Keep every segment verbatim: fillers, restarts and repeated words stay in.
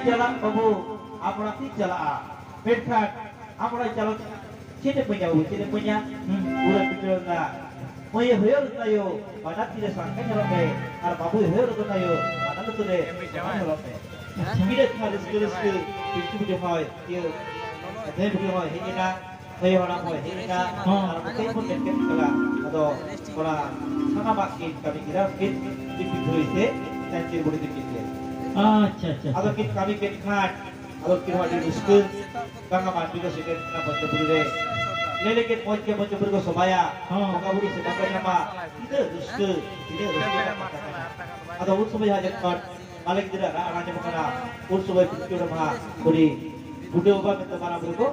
ᱪᱟᱞᱟᱜ ᱵᱟᱹᱵᱩ, ᱟᱢ ᱚᱲᱟᱜ ᱛᱤᱧ ᱪᱟᱞᱟᱜᱼᱟ᱾ ᱢᱮᱱᱠᱷᱟᱱ ᱟᱢ ᱚᱲᱟᱜ ᱪᱟᱞᱟᱜ ᱪᱮᱫ ᱮᱢ ᱢᱮᱱᱟ ᱵᱟᱹᱵᱩ, ᱪᱮᱫ ᱮᱢ ᱢᱮᱱᱟ? ᱦᱩᱸ, ᱯᱩᱨᱟᱹ ᱯᱤᱴᱷᱟᱹ ᱨᱮᱱᱟᱜ ᱢᱟᱹᱭ ᱦᱩᱭᱩᱜ ᱛᱟᱭᱚ, ᱵᱟᱱᱟᱨ ᱛᱤᱨᱮ ᱥᱟᱝᱠᱷᱟ ᱧᱮᱞᱚᱜ ᱢᱮ, ᱟᱨ ᱵᱟᱹᱵᱩ ᱦᱩᱭᱩᱜ ᱛᱟᱭᱚ, ᱵᱟᱱᱟᱨ ᱞᱩᱛᱩᱨ ᱨᱮ ᱥᱟᱝᱠᱷᱟ ᱧᱮᱞᱚᱜ ᱢᱮ᱾ ᱛᱤᱱᱟᱹᱜ ᱠᱷᱟᱱ ᱨᱟᱹᱥᱠᱟᱹ ᱨᱟᱹᱥᱠᱟᱹ ᱯᱤᱞᱪᱩ ᱵᱩᱰᱷᱤ ᱦᱚᱸᱭ, ᱤᱭᱟᱹ, ᱫᱟᱹᱭ ᱵᱩᱰᱷᱤ ᱦᱚᱸᱭ ᱦᱮᱡ ᱮᱱᱟ, ᱫᱟᱹᱭ ᱦᱟᱲᱟᱢ ᱦᱚᱸᱭ ᱦᱮᱡ ᱮᱱᱟ, ᱦᱚᱸ᱾ ᱟᱨ ᱟᱵᱚ ᱛᱮ ᱵᱚᱱ ᱮᱴᱠᱮᱴ ᱠᱟᱱᱟ᱾ ᱟᱫᱚ ᱚᱱᱟ ᱥᱟᱱᱟᱢᱟᱜ ᱠᱤᱱ ᱠᱟᱹᱢᱤ ᱠᱮᱫᱟ, ᱠᱤᱱ ᱛᱤᱯᱤ ᱫᱷᱩᱨᱤ ᱛᱮ ᱪᱟᱧᱪᱤᱨ ᱵᱩᱰᱷᱤ ᱛᱤᱯᱤ ᱛᱮ᱾ ᱟᱪᱪᱷᱟ, ᱟᱪᱪᱷᱟ, ᱟᱫᱚ ᱟᱪᱪᱷᱟ᱾ ᱠᱤᱱ ᱠᱟᱹᱢᱤ ᱠᱮᱫ ᱠᱷᱟᱱ, ᱟᱫᱚ ᱠᱤᱱ ᱦᱚᱸ ᱟᱹᱰᱤ ᱨᱟᱹᱥᱠᱟᱹ, ᱵᱟᱝᱟ ᱢᱟᱹᱱᱢᱤ ᱠᱚ ᱥᱮᱴᱮᱨ ᱠᱟᱱᱟ ᱯᱚᱧᱪᱚᱯᱩᱨᱤ ᱨᱮ᱾ ᱞᱟᱹᱭ ᱞᱮᱠᱮᱱ ᱢᱚᱡᱽ ᱜᱮ ᱯᱚᱧᱪᱚᱯᱩᱨᱤ ᱠᱚ ᱥᱚᱵᱷᱟᱭᱟ, ᱦᱚᱸ᱾ ᱵᱚᱸᱜᱟ ᱵᱩᱨᱩ ᱥᱮᱵᱟ ᱠᱚ ᱧᱟᱢᱟ, ᱛᱤᱱᱟᱹᱜ ᱨᱟᱹᱥᱠᱟᱹ, ᱛᱤᱱᱟᱹᱜ ᱨᱟᱹᱥᱠᱟᱹ ᱨᱮᱱᱟᱜ ᱠᱟᱛᱷᱟ ᱠᱟᱱᱟ᱾ ᱟᱫᱚ ᱩᱱ ᱥᱚᱢᱚᱭ ᱦᱟᱸᱜ ᱡᱚᱠᱷᱚᱱ ᱢᱟᱹᱞᱤᱠ ᱜᱤᱫᱽᱨᱟᱹ ᱨᱟᱜ ᱟᱲᱟᱝ ᱟᱸᱡᱚᱢᱚᱜ ᱠᱟᱱᱟ, ᱩᱱ ᱥᱚᱢᱚᱭ ᱯᱤᱞᱪᱩ ᱦᱟᱲᱟᱢ ᱦᱟᱸᱜ ᱩᱱᱤ ᱵᱩᱰᱷᱟᱹ ᱵᱟᱵᱟ ᱢᱮᱱᱛᱮ ᱢᱟᱨᱟᱝ ᱵᱩᱨᱩ ᱠᱚ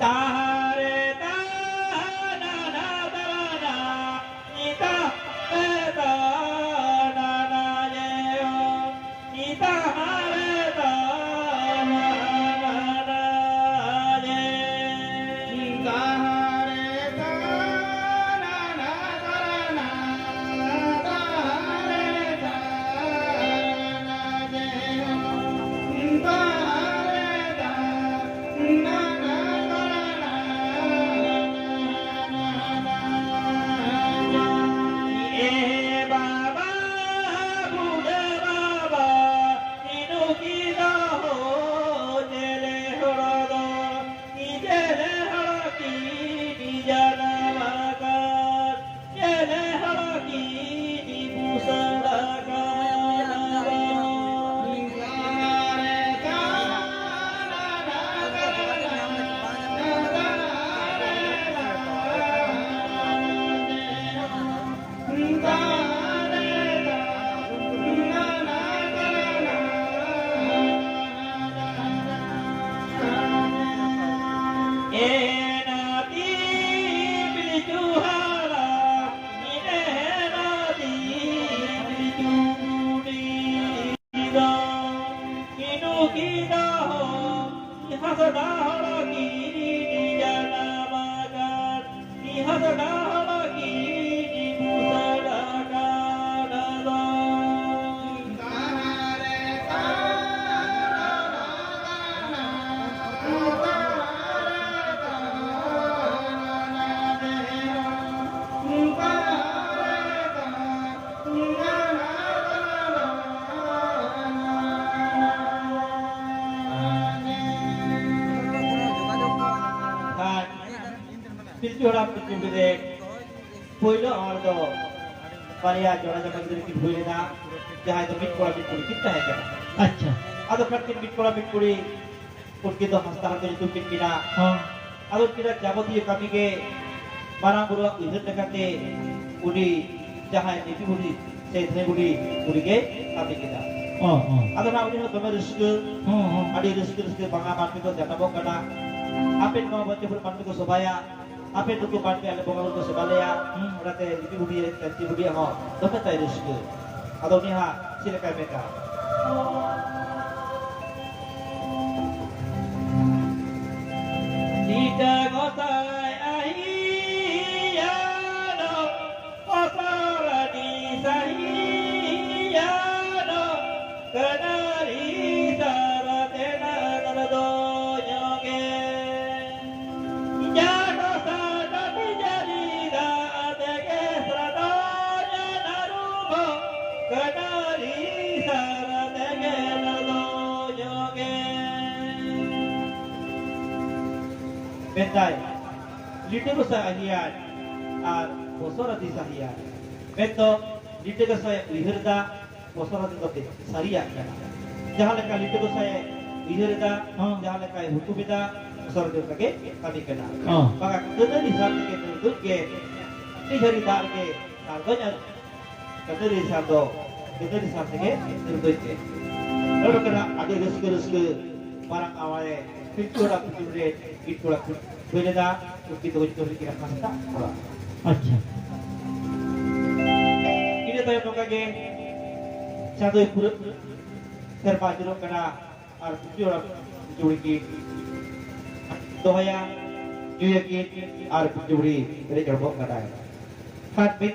ᱛᱟᱦᱟᱨᱮ ᱛᱟᱦᱟᱱᱟ ᱫᱟᱨᱟᱱᱟ, ᱱᱤᱛᱟ ᱦᱟᱨᱮ ᱛᱟᱦᱟᱱᱟ ᱡᱮ ᱦᱚ, ᱱᱤᱛᱟ ᱦᱟᱨᱮ ᱛᱟᱦᱟᱱᱟ ᱡᱮ᱾ ᱱᱤᱛᱟ ᱦᱟᱨᱮ ᱛᱟᱦᱟᱱᱟ ᱫᱟᱨᱟᱱᱟ, ᱛᱟᱦᱟᱨᱮ ᱛᱟᱦᱟᱱᱟ ᱡᱮ ᱦᱚ, ᱱᱤᱛᱟ ᱦᱟᱨᱮ ᱛᱟᱦᱟᱱᱟ ᱮ ᱵᱟᱵᱟ, ᱵᱩᱰᱷᱟᱹ ᱵᱟᱵᱟ, ᱤᱱᱩ ᱠᱤ ᱫᱚᱦᱚ ᱪᱮᱞᱮ ᱦᱚᱲ ᱫᱚ, ᱪᱮᱞᱮ ᱦᱚᱲ ᱠᱤ ᱡᱟᱱᱟᱢ ᱟᱠᱟᱫ, ᱪᱮᱞᱮ ᱦᱚᱲ ᱠᱤ ᱵᱩᱥᱟᱹᱲ ᱟᱠᱟᱫ᱾ ᱯᱤᱞᱪᱩ ᱦᱟᱲᱟᱢ ᱯᱤᱞᱪᱩ ᱵᱩᱲᱦᱤ ᱨᱮ ᱯᱳᱭᱞᱳ ᱦᱚᱲ ᱫᱚ ᱵᱟᱨᱭᱟ ᱡᱚᱲᱟ ᱡᱟᱢᱟ ᱜᱤᱫᱽᱨᱟᱹ ᱠᱤᱱ ᱦᱩᱭ ᱞᱮᱱᱟ, ᱡᱟᱦᱟᱸᱭ ᱫᱚ ᱢᱤᱫ ᱠᱚᱲᱟ ᱢᱤᱫ ᱠᱩᱲᱤ ᱠᱤᱱ ᱛᱟᱦᱮᱸ ᱠᱟᱱᱟ᱾ ᱟᱪᱪᱷᱟ᱾ ᱟᱫᱚ ᱠᱷᱟᱱ ᱠᱤᱱ ᱢᱤᱫ ᱠᱚᱲᱟ ᱢᱤᱫ ᱠᱩᱲᱤ, ᱩᱱᱠᱤᱱ ᱫᱚ ᱦᱟᱸᱥᱫᱟ ᱦᱟᱲᱟᱢ ᱠᱚ ᱧᱩᱛᱩᱢ ᱠᱤᱱ ᱠᱤᱱᱟ᱾ ᱦᱚᱸ᱾ ᱟᱫᱚ ᱩᱱᱠᱤᱱᱟᱜ ᱡᱟᱵᱚᱛᱤᱭᱚ ᱠᱟᱹᱢᱤ ᱜᱮ ᱢᱟᱨᱟᱝ ᱵᱩᱨᱩᱣᱟᱜ ᱩᱭᱦᱟᱹᱨ ᱞᱮᱠᱟᱛᱮ ᱩᱱᱤ ᱡᱟᱦᱟᱸᱭ ᱞᱤᱯᱤ ᱵᱩᱰᱷᱤ ᱥᱮ ᱫᱷᱟᱹᱭ ᱵᱩᱰᱷᱤ ᱩᱱᱤ ᱜᱮ ᱠᱟᱹᱢᱤ ᱠᱮᱫᱟ᱾ ᱚ, ᱚ᱾ ᱟᱫᱚ ᱱᱟᱜ ᱩᱱᱤ ᱦᱚᱸ ᱫᱚᱢᱮ ᱨᱟᱹᱥᱠᱟᱹ, ᱦᱚᱸ, ᱦᱚᱸ᱾ ᱟᱹᱰᱤ ᱨᱟᱹᱥᱠᱟᱹ ᱨᱟᱹᱥᱠᱟᱹ ᱵᱟᱝᱟ ᱢᱟᱹᱱᱢᱤ ᱠᱚ ᱡᱟᱱᱟᱢᱚᱜ ᱠᱟᱱᱟ᱾ ᱟᱯᱮ ᱱᱚᱣᱟ ᱢᱚᱧᱪᱚᱯᱩᱨ ᱢᱟᱹᱱᱢᱤ ᱠᱚ ᱥᱚᱵᱷᱟᱭᱟ, ᱟᱯᱮ ᱱᱩᱠᱩ ᱢᱟᱹᱱᱢᱤ ᱟᱞᱮ ᱵᱚᱸᱜᱟ ᱵᱩᱨᱩ ᱠᱚ ᱥᱮᱵᱟ ᱞᱮᱭᱟ, ᱦᱩᱸ᱾ ᱚᱱᱟᱛᱮ ᱞᱤᱯᱤ ᱵᱩᱰᱷᱤ ᱨᱮ ᱠᱟᱹᱱᱪᱤ ᱵᱩᱰᱷᱤᱭᱟᱜ ᱦᱚᱸ ᱫᱚᱢᱮ ᱛᱟᱭ ᱨᱟᱹᱥᱠᱟᱹ᱾ ᱟᱫᱚ ᱩᱱᱤ ᱦᱟᱸᱜ ᱪᱮᱫ ᱞᱮᱠᱟᱭ ᱢᱮᱛᱟ? ᱥᱤᱛᱟᱹ ᱜᱚᱸᱥᱟᱭ ᱟᱹᱭᱟᱹ ᱫᱚ ᱯᱚᱥᱚᱨ ᱟᱹᱰᱤ ᱥᱟᱹᱦᱤᱭᱟ ᱫᱚ ᱠᱟᱹᱱᱟᱹᱨᱤ ᱥᱟᱨ ᱛᱮᱱᱟᱝ ᱨᱮᱫᱚ ᱧᱚᱜᱮ᱾ ᱡᱟᱰᱚ ᱥᱟᱰᱚ ᱵᱤᱡᱟᱹᱞᱤ ᱫᱟᱜ ᱛᱮᱜᱮ ᱥᱨᱟᱰᱚ ᱡᱟᱱᱟᱨᱩ ᱵᱚ ᱠᱟᱹᱱᱟᱹᱨᱤ ᱥᱟᱨ ᱛᱮᱜᱮ ᱨᱮᱫᱚ ᱧᱚᱜᱮ᱾ ᱢᱮᱱᱫᱟᱭ, ᱞᱤᱴᱟᱹ ᱜᱚᱸᱥᱟᱭ ᱟᱹᱦᱤᱭᱟᱨ ᱟᱨ ᱵᱚᱥᱚᱨᱟᱛᱤ ᱥᱟᱹᱦᱤᱭᱟᱨ᱾ ᱢᱮᱱᱫᱚ, ᱞᱤᱴᱟᱹ ᱜᱚᱸᱥᱟᱭ ᱩᱭᱦᱟᱹᱨ ᱮᱫᱟ, ᱵᱚᱥᱚᱨᱟᱛᱤ ᱫᱚ ᱥᱟᱹᱨᱤᱭᱟᱜ ᱠᱟᱱᱟ᱾ ᱡᱟᱦᱟᱸ ᱞᱮᱠᱟ ᱞᱤᱴᱟᱹ ᱜᱚᱸᱥᱟᱭ ᱩᱭᱦᱟᱹᱨ ᱮᱫᱟ, ᱦᱚᱸ᱾ ᱡᱟᱦᱟᱸ ᱞᱮᱠᱟᱭ ᱦᱩᱛᱩᱢ ᱮᱫᱟ, ᱵᱚᱥᱚᱨᱟᱛᱤ ᱚᱱᱠᱟ ᱜᱮ ᱠᱟᱹᱢᱤ ᱠᱟᱱᱟ᱾ ᱦᱚᱸ᱾ ᱵᱟᱝᱟ, ᱠᱟᱹᱱᱟᱹᱨᱤ ᱥᱟᱨ ᱛᱮᱜᱮ ᱫᱟᱹᱲ ᱫᱟᱹᱲ ᱜᱮ, ᱟᱹᱰᱤ ᱡᱷᱟᱹᱨᱤ ᱫᱟᱜ ᱨᱮᱜᱮ ᱥᱟᱨ ᱫᱚᱧ ᱟᱹᱨᱩᱵ ᱠᱟᱹᱱᱟᱹᱨᱤ ᱥᱟᱨ ᱫᱚ, ᱠᱟᱹᱱᱟᱹᱨᱤ ᱥᱟᱨ ᱛᱮᱜᱮ ᱫᱟᱹᱲ ᱫᱟᱹᱲ ᱜᱮ᱾ ᱱᱚᱰᱮ ᱠᱟᱱᱟ ᱟᱹᱰᱤ ᱨᱟᱹᱥᱠᱟᱹ ᱨᱟᱹᱥᱠᱟᱹ ᱢᱟᱨᱟᱝ ᱟᱣᱟᱨᱮ ᱯᱤᱞᱪᱩ ᱦᱟᱲᱟᱢ ᱯᱤᱞᱪᱩ ᱵᱩᱲᱦᱤ ᱨᱮ ᱢᱤᱫ ᱠᱚᱲᱟ ᱠᱩᱲᱤ ᱦᱩᱭ ᱞᱮᱱᱟ, ᱩᱱᱠᱤᱱ ᱫᱚ ᱦᱩᱭᱩᱜ ᱠᱟᱱᱟ ᱦᱟᱸᱥᱫᱟ ᱠᱚᱲᱟ᱾ ᱟᱪᱪᱷᱟ᱾ ᱤᱱᱟᱹ ᱛᱟᱭᱚᱢ ᱱᱚᱝᱠᱟ ᱜᱮ ᱪᱟᱸᱫᱳᱭ ᱯᱩᱨᱟᱹ ᱥᱮᱨᱢᱟ ᱟᱹᱪᱩᱨᱚᱜ ᱠᱟᱱᱟ ᱟᱨ ᱯᱤᱞᱪᱩ ᱦᱟᱲᱟᱢ ᱯᱤᱞᱪᱩ ᱵᱩᱲᱦᱤ ᱠᱤᱱ ᱫᱚᱦᱚᱭᱟ, ᱧᱩᱭᱟᱠᱤᱱ ᱟᱨ ᱯᱤᱞᱪᱩ ᱵᱩᱲᱦᱤ ᱮᱱᱮᱡ ᱦᱚᱲᱢᱚᱜ ᱠᱟᱱᱟᱭ᱾ ᱠᱷᱟᱱ ᱢᱤᱫ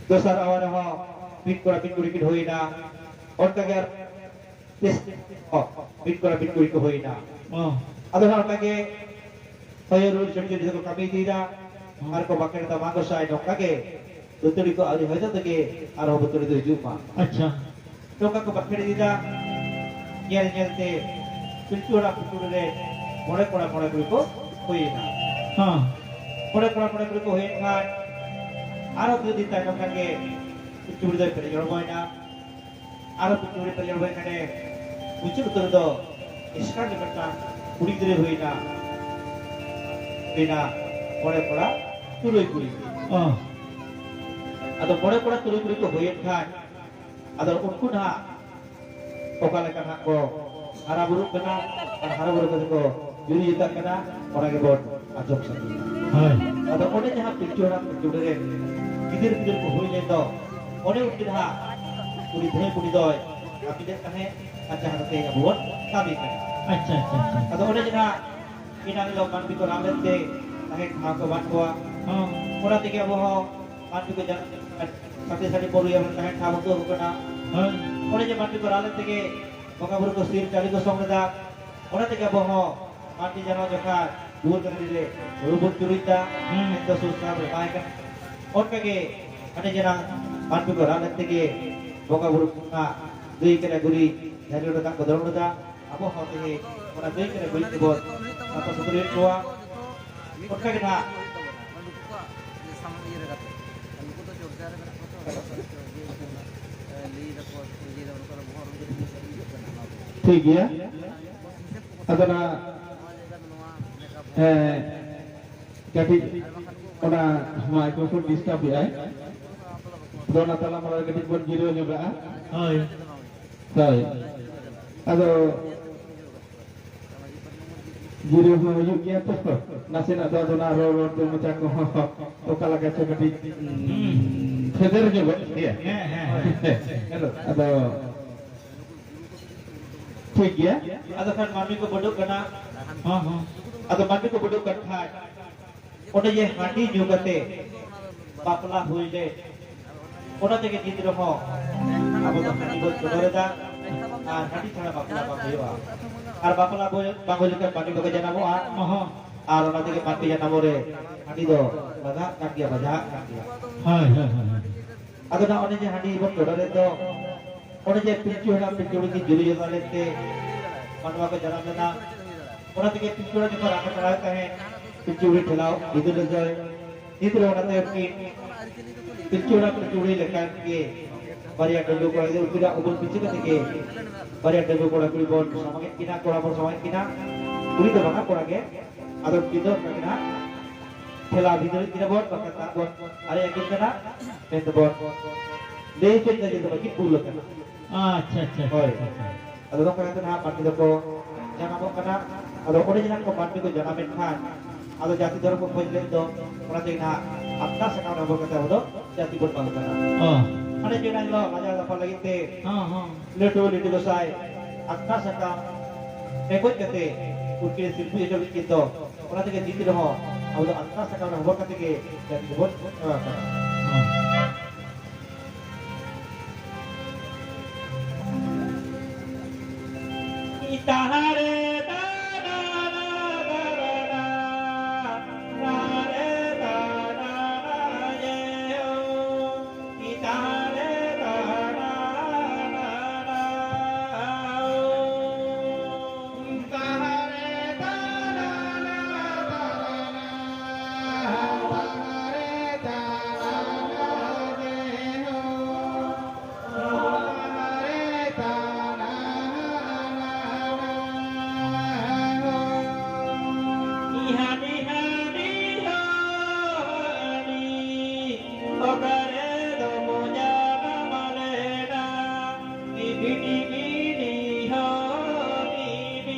ᱫᱚᱥᱟᱨ ᱟᱣᱟᱨ ᱨᱮᱦᱚᱸ ᱢᱤᱫ ᱠᱚᱲᱟ ᱢᱤᱫ ᱠᱩᱲᱤ ᱠᱤᱱ ᱦᱩᱭᱮᱱᱟ᱾ ᱚᱱᱠᱟ ᱜᱮ ᱟᱨ ᱛᱤᱥ ᱦᱚᱸ ᱢᱤᱫ ᱠᱚᱲᱟ ᱢᱤᱫ ᱠᱩᱲᱤ ᱠᱚ ᱦᱩᱭᱱᱟ᱾ ᱚ᱾ ᱟᱫᱚ ᱦᱟᱸᱜ ᱚᱱᱠᱟ ᱜᱮ ᱦᱚᱭᱚ ᱨᱩᱣᱟᱹᱲ ᱪᱷᱟᱹᱲ ᱪᱷᱟᱹᱲ ᱠᱚ ᱠᱟᱹᱢᱤ ᱤᱫᱤᱭᱮᱫᱟ᱾ ᱦᱩᱸ᱾ ᱟᱨ ᱠᱚ ᱵᱟᱠᱷᱮᱲ ᱮᱫᱟ, "ᱢᱟ ᱜᱚᱸᱥᱟᱭ ᱱᱚᱝᱠᱟ ᱜᱮ ᱵᱟᱹᱛᱟᱹᱲᱤ ᱠᱚ ᱟᱹᱣᱨᱤ ᱦᱚᱭ ᱛᱮᱜᱮ ᱟᱨᱦᱚᱸ ᱵᱟᱹᱛᱟᱹᱲᱤ ᱫᱚ ᱦᱤᱡᱩᱜ ᱢᱟ᱾" ᱟᱪᱪᱷᱟ᱾ ᱱᱚᱝᱠᱟ ᱠᱚ ᱵᱟᱠᱷᱮᱲ ᱤᱫᱤᱭᱮᱫᱟ᱾ ᱧᱮᱞ ᱧᱮᱞ ᱛᱮ ᱯᱤᱞᱪᱩ ᱦᱟᱲᱟᱢ ᱯᱤᱞᱪᱩ ᱵᱩᱲᱦᱤ ᱨᱮ ᱢᱚᱬᱮ ᱠᱚᱲᱟ ᱢᱚᱬᱮ ᱠᱩᱲᱤ ᱠᱚ ᱦᱩᱭᱮᱱᱟ᱾ ᱦᱚᱸ᱾ ᱢᱚᱬᱮ ᱠᱚᱲᱟ ᱢᱚᱬᱮ ᱠᱩᱲᱤ ᱠᱚ ᱦᱩᱭᱮᱱ ᱠᱷᱟᱱ, ᱟᱨᱚ ᱫᱩ ᱫᱤᱱ ᱛᱟᱭᱱᱚᱢ ᱠᱷᱟᱱ ᱜᱮ ᱯᱤᱞᱪᱩ ᱵᱩᱲᱦᱤ ᱫᱚᱭ ᱯᱮᱨᱮᱡ ᱦᱚᱲᱢᱚᱭᱮᱱᱟ᱾ ᱟᱨᱚ ᱯᱤᱞᱪᱩ ᱵᱩᱲᱦᱤ ᱯᱮᱨᱮᱡ ᱦᱚᱲᱢᱚᱭᱮᱱ ᱠᱷᱟᱱᱮ ᱢᱩᱪᱟᱹᱫ ᱩᱛᱟᱹᱨ ᱫᱚ ᱮᱥᱠᱟᱨ ᱜᱮ ᱢᱤᱫᱴᱟᱝ ᱠᱩᱲᱤ ᱜᱤᱫᱽᱨᱟᱹᱭ ᱦᱩᱭᱮᱱᱟ᱾ ᱦᱩᱭᱮᱱᱟ ᱢᱚᱬᱮ ᱠᱚᱲᱟ ᱛᱩᱨᱩᱭ ᱠᱩᱲᱤ᱾ ᱚ᱾ ᱟᱫᱚ ᱢᱚᱬᱮ ᱠᱚᱲᱟ ᱛᱩᱨᱩᱭ ᱠᱩᱲᱤ ᱠᱚ ᱦᱩᱭᱮᱱ ᱠᱷᱟᱱ, ᱟᱫᱚ ᱩᱱᱠᱩ ᱱᱟᱦᱟᱜ ᱚᱠᱟ ᱞᱮᱠᱟ ᱱᱟᱦᱟᱜ ᱠᱚ ᱦᱟᱨᱟ ᱵᱩᱨᱩᱜ ᱠᱟᱱᱟ ᱟᱨ ᱦᱟᱨᱟ ᱵᱩᱨᱩ ᱠᱟᱛᱮ ᱠᱚ ᱡᱩᱨᱤ ᱡᱚᱛᱟᱜ ᱠᱟᱱᱟ, ᱚᱱᱟ ᱜᱮᱵᱚᱱ ᱟᱸᱡᱚᱢ ᱥᱟᱰᱮᱭᱟ᱾ ᱦᱳᱭ᱾ ᱟᱫᱚ ᱚᱸᱰᱮ ᱡᱟᱦᱟᱸ ᱯᱤᱞᱪᱩ ᱦᱟᱲᱟᱢ ᱯᱤᱞᱪᱩ ᱵᱩᱲᱦᱤ ᱨᱮᱱ ᱜᱤᱫᱟᱹᱨ ᱯᱤᱫᱟᱹᱨ ᱠᱚ ᱦᱩᱭ ᱞᱮᱱ ᱫᱚ, ᱚᱸᱰᱮ ᱩᱱᱠᱤᱱ ᱦᱟᱸᱜ ᱩᱱᱤ ᱫᱷᱟᱹᱭ ᱵᱩᱰᱷᱤ ᱫᱚᱭ ᱟᱹᱠᱤᱱᱮᱫ ᱛᱟᱦᱮᱸᱫ ᱟᱨ ᱡᱟᱦᱟᱸ ᱠᱟᱛᱮ ᱟᱵᱚ ᱵᱚᱱ ᱠᱟᱹᱢᱤ ᱠᱟᱱᱟ᱾ ᱟᱪᱪᱷᱟ, ᱟᱪᱪᱷᱟ, ᱟᱪᱪᱷᱟ᱾ ᱟᱫᱚ ᱚᱸᱰᱮ ᱡᱟᱦᱟᱸ ᱮᱱᱟᱝ ᱦᱤᱞᱳᱜ ᱢᱟᱹᱱᱢᱤ ᱠᱚ ᱨᱟᱜ ᱞᱮᱱᱛᱮ ᱛᱟᱦᱮᱸ ᱴᱷᱟᱶ ᱠᱚ ᱵᱟᱹᱱᱩᱜ ᱠᱚᱣᱟ᱾ ᱦᱚᱸ᱾ ᱚᱱᱟ ᱛᱮᱜᱮ ᱟᱵᱚ ᱦᱚᱸ ᱢᱟᱹᱱᱢᱤ ᱠᱚ ᱡᱟᱱᱟᱢ, ᱥᱟᱛᱮ ᱥᱟᱹᱨᱤ ᱵᱚᱱ ᱨᱩᱭᱟ, ᱛᱟᱦᱮᱸ ᱴᱷᱟᱶ ᱵᱟᱹᱱᱩᱜ ᱠᱟᱱᱟ᱾ ᱦᱳᱭ᱾ ᱚᱸᱰᱮ ᱡᱮ ᱢᱟᱹᱱᱢᱤ ᱠᱚ ᱨᱟᱜ ᱞᱮᱱ ᱛᱮᱜᱮ ᱵᱚᱸᱜᱟ ᱵᱩᱨᱩ ᱠᱚ ᱥᱤᱨ ᱪᱟᱹᱞᱤ ᱠᱚ ᱥᱚᱝ ᱞᱮᱫᱟ᱾ ᱚᱱᱟ ᱛᱮᱜᱮ ᱟᱵᱚ ᱦᱚᱸ ᱢᱟᱹᱱᱢᱤ ᱡᱟᱱᱟᱢ ᱡᱚᱠᱷᱟᱱ ᱫᱩᱣᱟᱹᱨ ᱠᱟᱹᱴᱟᱹᱨᱤ ᱨᱮ ᱦᱩᱲᱩ ᱵᱚᱱ ᱪᱩᱨᱩᱡ ᱮᱫᱟ, ᱦᱩᱸ᱾ ᱢᱮᱱᱫᱚ ᱥᱩᱨ ᱥᱟᱨ ᱨᱮ ᱵᱟᱭ ᱠᱟᱱᱟ᱾ ᱚᱱᱠᱟᱜᱮ ᱦᱟᱸᱰᱮ ᱡᱮᱱᱟᱝ ᱢᱟᱹᱱᱢᱤ ᱠᱚ ᱨᱟᱜ ᱞᱮᱱ ᱛᱮᱜᱮ ᱵᱚᱸᱜᱟ ᱵᱩᱨᱩ ᱠᱚ ᱦᱟᱸᱜ ᱜᱟᱹᱭ ᱠᱟᱰᱟ ᱜᱩᱨᱤᱡ ᱡᱷᱟᱹᱞᱤ ᱨᱮ ᱫᱟᱜ ᱠᱚ ᱫᱚᱨᱚ ᱞᱮᱫᱟ᱾ ᱟᱵᱚ ᱦᱚᱸ ᱛᱮᱦᱮᱧ ᱚᱱᱟ ᱜᱟᱹᱭ ᱠᱟᱰᱟ ᱜᱩᱨᱤᱡ ᱛᱮᱵᱚᱱ ᱥᱟᱯᱷᱟ ᱥᱩᱛᱨᱟᱹᱭᱮᱫ ᱠᱚᱣᱟ᱾ ᱚᱱᱠᱟᱜᱮ ᱱᱟᱦᱟᱜ ᱴᱷᱤᱠ ᱜᱮᱭᱟ᱾ ᱟᱫᱚ ᱱᱟᱦᱟᱜ, ᱦᱮᱸ, ᱠᱟᱹᱴᱤᱡ ᱚᱱᱟ microphone disturb ᱮᱫᱟᱭ᱾ ᱟᱫᱚ ᱚᱱᱟ ᱛᱟᱞᱟ ᱢᱟᱞᱟ ᱨᱮ ᱠᱟᱹᱴᱤᱡ ᱵᱚᱱ ᱡᱤᱨᱟᱹᱣ ᱧᱚᱜᱟᱜᱼᱟ᱾ ᱦᱳᱭ᱾ ᱦᱳᱭ᱾ ᱟᱫᱚ ᱡᱤᱨᱟᱹᱣ ᱦᱚᱸ ᱦᱩᱭᱩᱜ ᱜᱮᱭᱟ ᱛᱚ᱾ ᱱᱟᱥᱮᱱᱟᱜ ᱫᱚ ᱟᱫᱚ ᱚᱱᱟ ᱨᱚᱲ ᱨᱚᱲ ᱛᱮ ᱢᱚᱪᱟ ᱠᱚᱦᱚᱸ ᱚᱠᱟ ᱞᱮᱠᱟ ᱪᱚ ᱠᱟᱹᱴᱤᱡ, ᱩᱸ, ᱯᱷᱮᱫᱮᱨ ᱧᱚᱜᱚᱜ ᱜᱮᱭᱟ᱾ ᱦᱮᱸ, ᱦᱮᱸ, ᱦᱮᱸ᱾ ᱟᱫᱚ ᱴᱷᱤᱠ ᱜᱮᱭᱟ᱾ ᱟᱫᱚ ᱠᱷᱟᱱ ᱢᱟᱹᱱᱢᱤ ᱠᱚ ᱵᱟᱹᱰᱚᱜ ᱠᱟᱱᱟ᱾ ᱦᱚᱸ, ᱦᱚᱸ᱾ ᱟᱫᱚ ᱢᱟᱹᱱᱢᱤ ᱠᱚ ᱵᱟᱹᱰᱚᱜ ᱠᱟᱱ ᱠᱷᱟᱡ, ᱚᱸᱰᱮ ᱡᱮ ᱦᱟᱺᱰᱤ ᱧᱩ ᱠᱟᱛᱮ ᱵᱟᱯᱞᱟ ᱦᱩᱭ ᱞᱮ, ᱚᱱᱟ ᱛᱮᱜᱮ ᱱᱤᱛ ᱨᱮᱦᱚᱸ ᱟᱵᱚ ᱫᱚ ᱦᱟᱺᱰᱤ ᱵᱚᱱ ᱪᱚᱰᱚᱨ ᱮᱫᱟ᱾ ᱟᱨ ᱦᱟᱺᱰᱤ ᱪᱷᱟᱲᱟ ᱵᱟᱯᱞᱟ ᱵᱟᱝ ᱦᱩᱭᱩᱜᱼᱟ᱾ ᱟᱨ ᱵᱟᱯᱞᱟ ᱵᱚ-, ᱵᱟᱝ ᱦᱩᱭ ᱞᱮᱠᱷᱟᱱ ᱢᱟᱹᱱᱢᱤ ᱵᱟᱠᱚ ᱡᱟᱱᱟᱢᱚᱜᱼᱟ᱾ ᱦᱚᱸ᱾ ᱟᱨ ᱚᱱᱟ ᱛᱮᱜᱮ ᱢᱟᱹᱱᱢᱤ ᱡᱟᱱᱟᱢᱚᱜ ᱨᱮ ᱦᱟᱺᱰᱤ ᱫᱚ ᱞᱟᱜᱟᱜ ᱠᱟᱱ ᱜᱮᱭᱟ, ᱵᱟᱡᱟᱜ ᱠᱟᱱ ᱜᱮᱭᱟ᱾ ᱦᱳᱭ, ᱦᱳᱭ, ᱦᱳᱭ, ᱦᱳᱭ᱾ ᱟᱫᱚ ᱱᱟᱜ ᱚᱱᱮ ᱡᱮ ᱦᱟᱺᱰᱤ ᱵᱚᱱ ᱪᱚᱰᱚᱨᱮᱫ ᱫᱚ, ᱚᱱᱮ ᱡᱮ ᱯᱤᱞᱪᱩ ᱦᱟᱲᱟᱢ ᱯᱤᱞᱪᱩ ᱵᱩᱲᱦᱤ ᱠᱤᱱ ᱡᱩᱨᱤ ᱡᱚᱛᱟ ᱞᱮᱫ ᱛᱮ ᱢᱟᱱᱣᱟ ᱠᱚ ᱡᱟᱱᱟᱢ ᱞᱮᱱᱟ, ᱚᱱᱟ ᱛᱮᱜᱮ ᱯᱤᱞᱪᱩ ᱦᱟᱲᱟᱢ ᱡᱚᱠᱷᱚᱱ ᱨᱟᱜ ᱮ ᱪᱟᱞᱟᱣᱮᱫ ᱛᱟᱦᱮᱸᱫ, ᱯᱤᱞᱪᱩ ᱵᱩᱲᱦᱤ ᱴᱷᱮᱞᱟᱣ ᱵᱤᱫᱩ ᱞᱮᱱ ᱫᱚᱭ᱾ ᱱᱤᱛ ᱨᱮᱦᱚᱸ ᱚᱱᱟᱛᱮ ᱩᱱᱠᱤᱱ ᱯᱤᱞᱪᱩ ᱦᱟᱲᱟᱢ ᱯᱤᱞᱪᱩ ᱵᱩᱲᱦᱤ ᱞᱮᱠᱟᱱ ᱜᱮ ᱵᱟᱨᱭᱟ ᱰᱟᱺᱜᱩᱣᱟᱹ ᱠᱚᱲᱟ ᱜᱤᱫᱽᱨᱟᱹ ᱩᱱᱠᱤᱱᱟᱜ ᱩᱢᱩᱞ ᱯᱤᱪᱷᱟᱹ ᱠᱟᱛᱮ ᱜᱮ ᱵᱟᱨᱭᱟ ᱰᱟᱺᱜᱩᱣᱟᱹ ᱠᱚᱲᱟ ᱠᱩᱲᱤ ᱵᱚᱱ ᱥᱟᱢᱟᱝᱮᱫ ᱠᱤᱱᱟ, ᱠᱚᱲᱟ ᱵᱚᱱ ᱥᱟᱢᱟᱝᱮᱫ ᱠᱤᱱᱟ, ᱠᱩᱲᱤ ᱫᱚ ᱵᱟᱝᱟ ᱠᱚᱲᱟ ᱜᱮ᱾ ᱟᱫᱚ ᱩᱱᱠᱤᱱ ᱫᱚ ᱚᱱᱠᱟ ᱜᱮ ᱱᱟᱦᱟᱜ ᱴᱷᱮᱞᱟᱣ ᱵᱷᱤᱛᱨᱤ ᱠᱤᱱᱟ ᱵᱚᱱ, ᱵᱟᱠᱷᱟᱱ ᱫᱟᱜ ᱵᱚᱱ ᱟᱨᱮᱡ ᱟᱹᱠᱤᱱ ᱠᱟᱱᱟ ᱢᱮᱱᱛᱮ ᱵᱚᱱ ᱞᱟᱹᱭ ᱦᱚᱪᱚᱭᱮᱫᱟ ᱡᱮ ᱫᱚᱢᱮ ᱠᱤᱱ ᱵᱷᱩᱞ ᱟᱠᱟᱱᱟ᱾ ᱟᱪᱪᱷᱟ, ᱟᱪᱪᱷᱟ, ᱦᱳᱭ᱾ ᱟᱪᱪᱷᱟ, ᱟᱪᱪᱷᱟ᱾ ᱟᱫᱚ ᱱᱚᱝᱠᱟ ᱠᱟᱛᱮ ᱱᱟᱦᱟᱜ ᱢᱟᱹᱱᱢᱤ ᱫᱚᱠᱚ ᱡᱟᱱᱟᱢᱚᱜ ᱠᱟᱱᱟ᱾ ᱟᱫᱚ ᱚᱸᱰᱮ ᱡᱟᱱᱟᱢ ᱠᱚ ᱢᱟᱹᱱᱢᱤ ᱠᱚ ᱡᱟᱱᱟᱢᱮᱱ ᱠᱷᱟᱱ, ᱟᱫᱚ ᱡᱟᱹᱛᱤ ᱫᱷᱚᱨᱚᱢ ᱠᱚ ᱠᱷᱚᱡᱽ ᱞᱮᱫ ᱫᱚ, ᱚᱱᱟ ᱛᱮᱜᱮ ᱱᱟᱦᱟᱜ ᱟᱛᱱᱟ ᱥᱟᱠᱟᱢ ᱨᱮ ᱦᱚᱵᱚᱨ ᱠᱟᱛᱮ ᱟᱵᱚ ᱫᱚ ᱡᱟᱹᱛᱤ ᱵᱚᱱ ᱵᱟᱝ ᱠᱟᱱᱟ᱾ ᱚ᱾ ᱢᱟᱱᱮ ᱡᱮ ᱚᱱᱟ ᱦᱤᱞᱳᱜ ᱞᱟᱡᱟᱣ ᱫᱟᱯᱟᱞ ᱞᱟᱹᱜᱤᱫ ᱛᱮ ᱦᱚᱸ, ᱦᱚᱸ᱾ ᱞᱟᱹᱴᱩ ᱞᱤᱴᱩ ᱜᱚᱸᱥᱟᱭ ᱟᱛᱱᱟ ᱥᱟᱠᱟᱢ ᱨᱮᱸᱜᱚᱡ ᱠᱟᱛᱮ ᱩᱱᱠᱤᱱ ᱥᱤᱨᱯᱟᱹ ᱦᱚᱪᱚ ᱞᱮᱫ ᱠᱤᱱ ᱫᱚ, ᱚᱱᱟ ᱛᱮᱜᱮ ᱱᱤᱛ ᱨᱮᱦᱚᱸ ᱟᱵᱚ ᱫᱚ ᱟᱛᱱᱟ ᱥᱟᱠᱟᱢ ᱨᱮ ᱦᱚᱵᱚᱨ ᱠᱟᱛᱮ ᱜᱮ ᱡᱟᱹᱛᱤ ᱫᱚᱵᱚᱱ ᱮᱢᱟ ᱠᱟᱱᱟ᱾ ᱦᱚᱸ᱾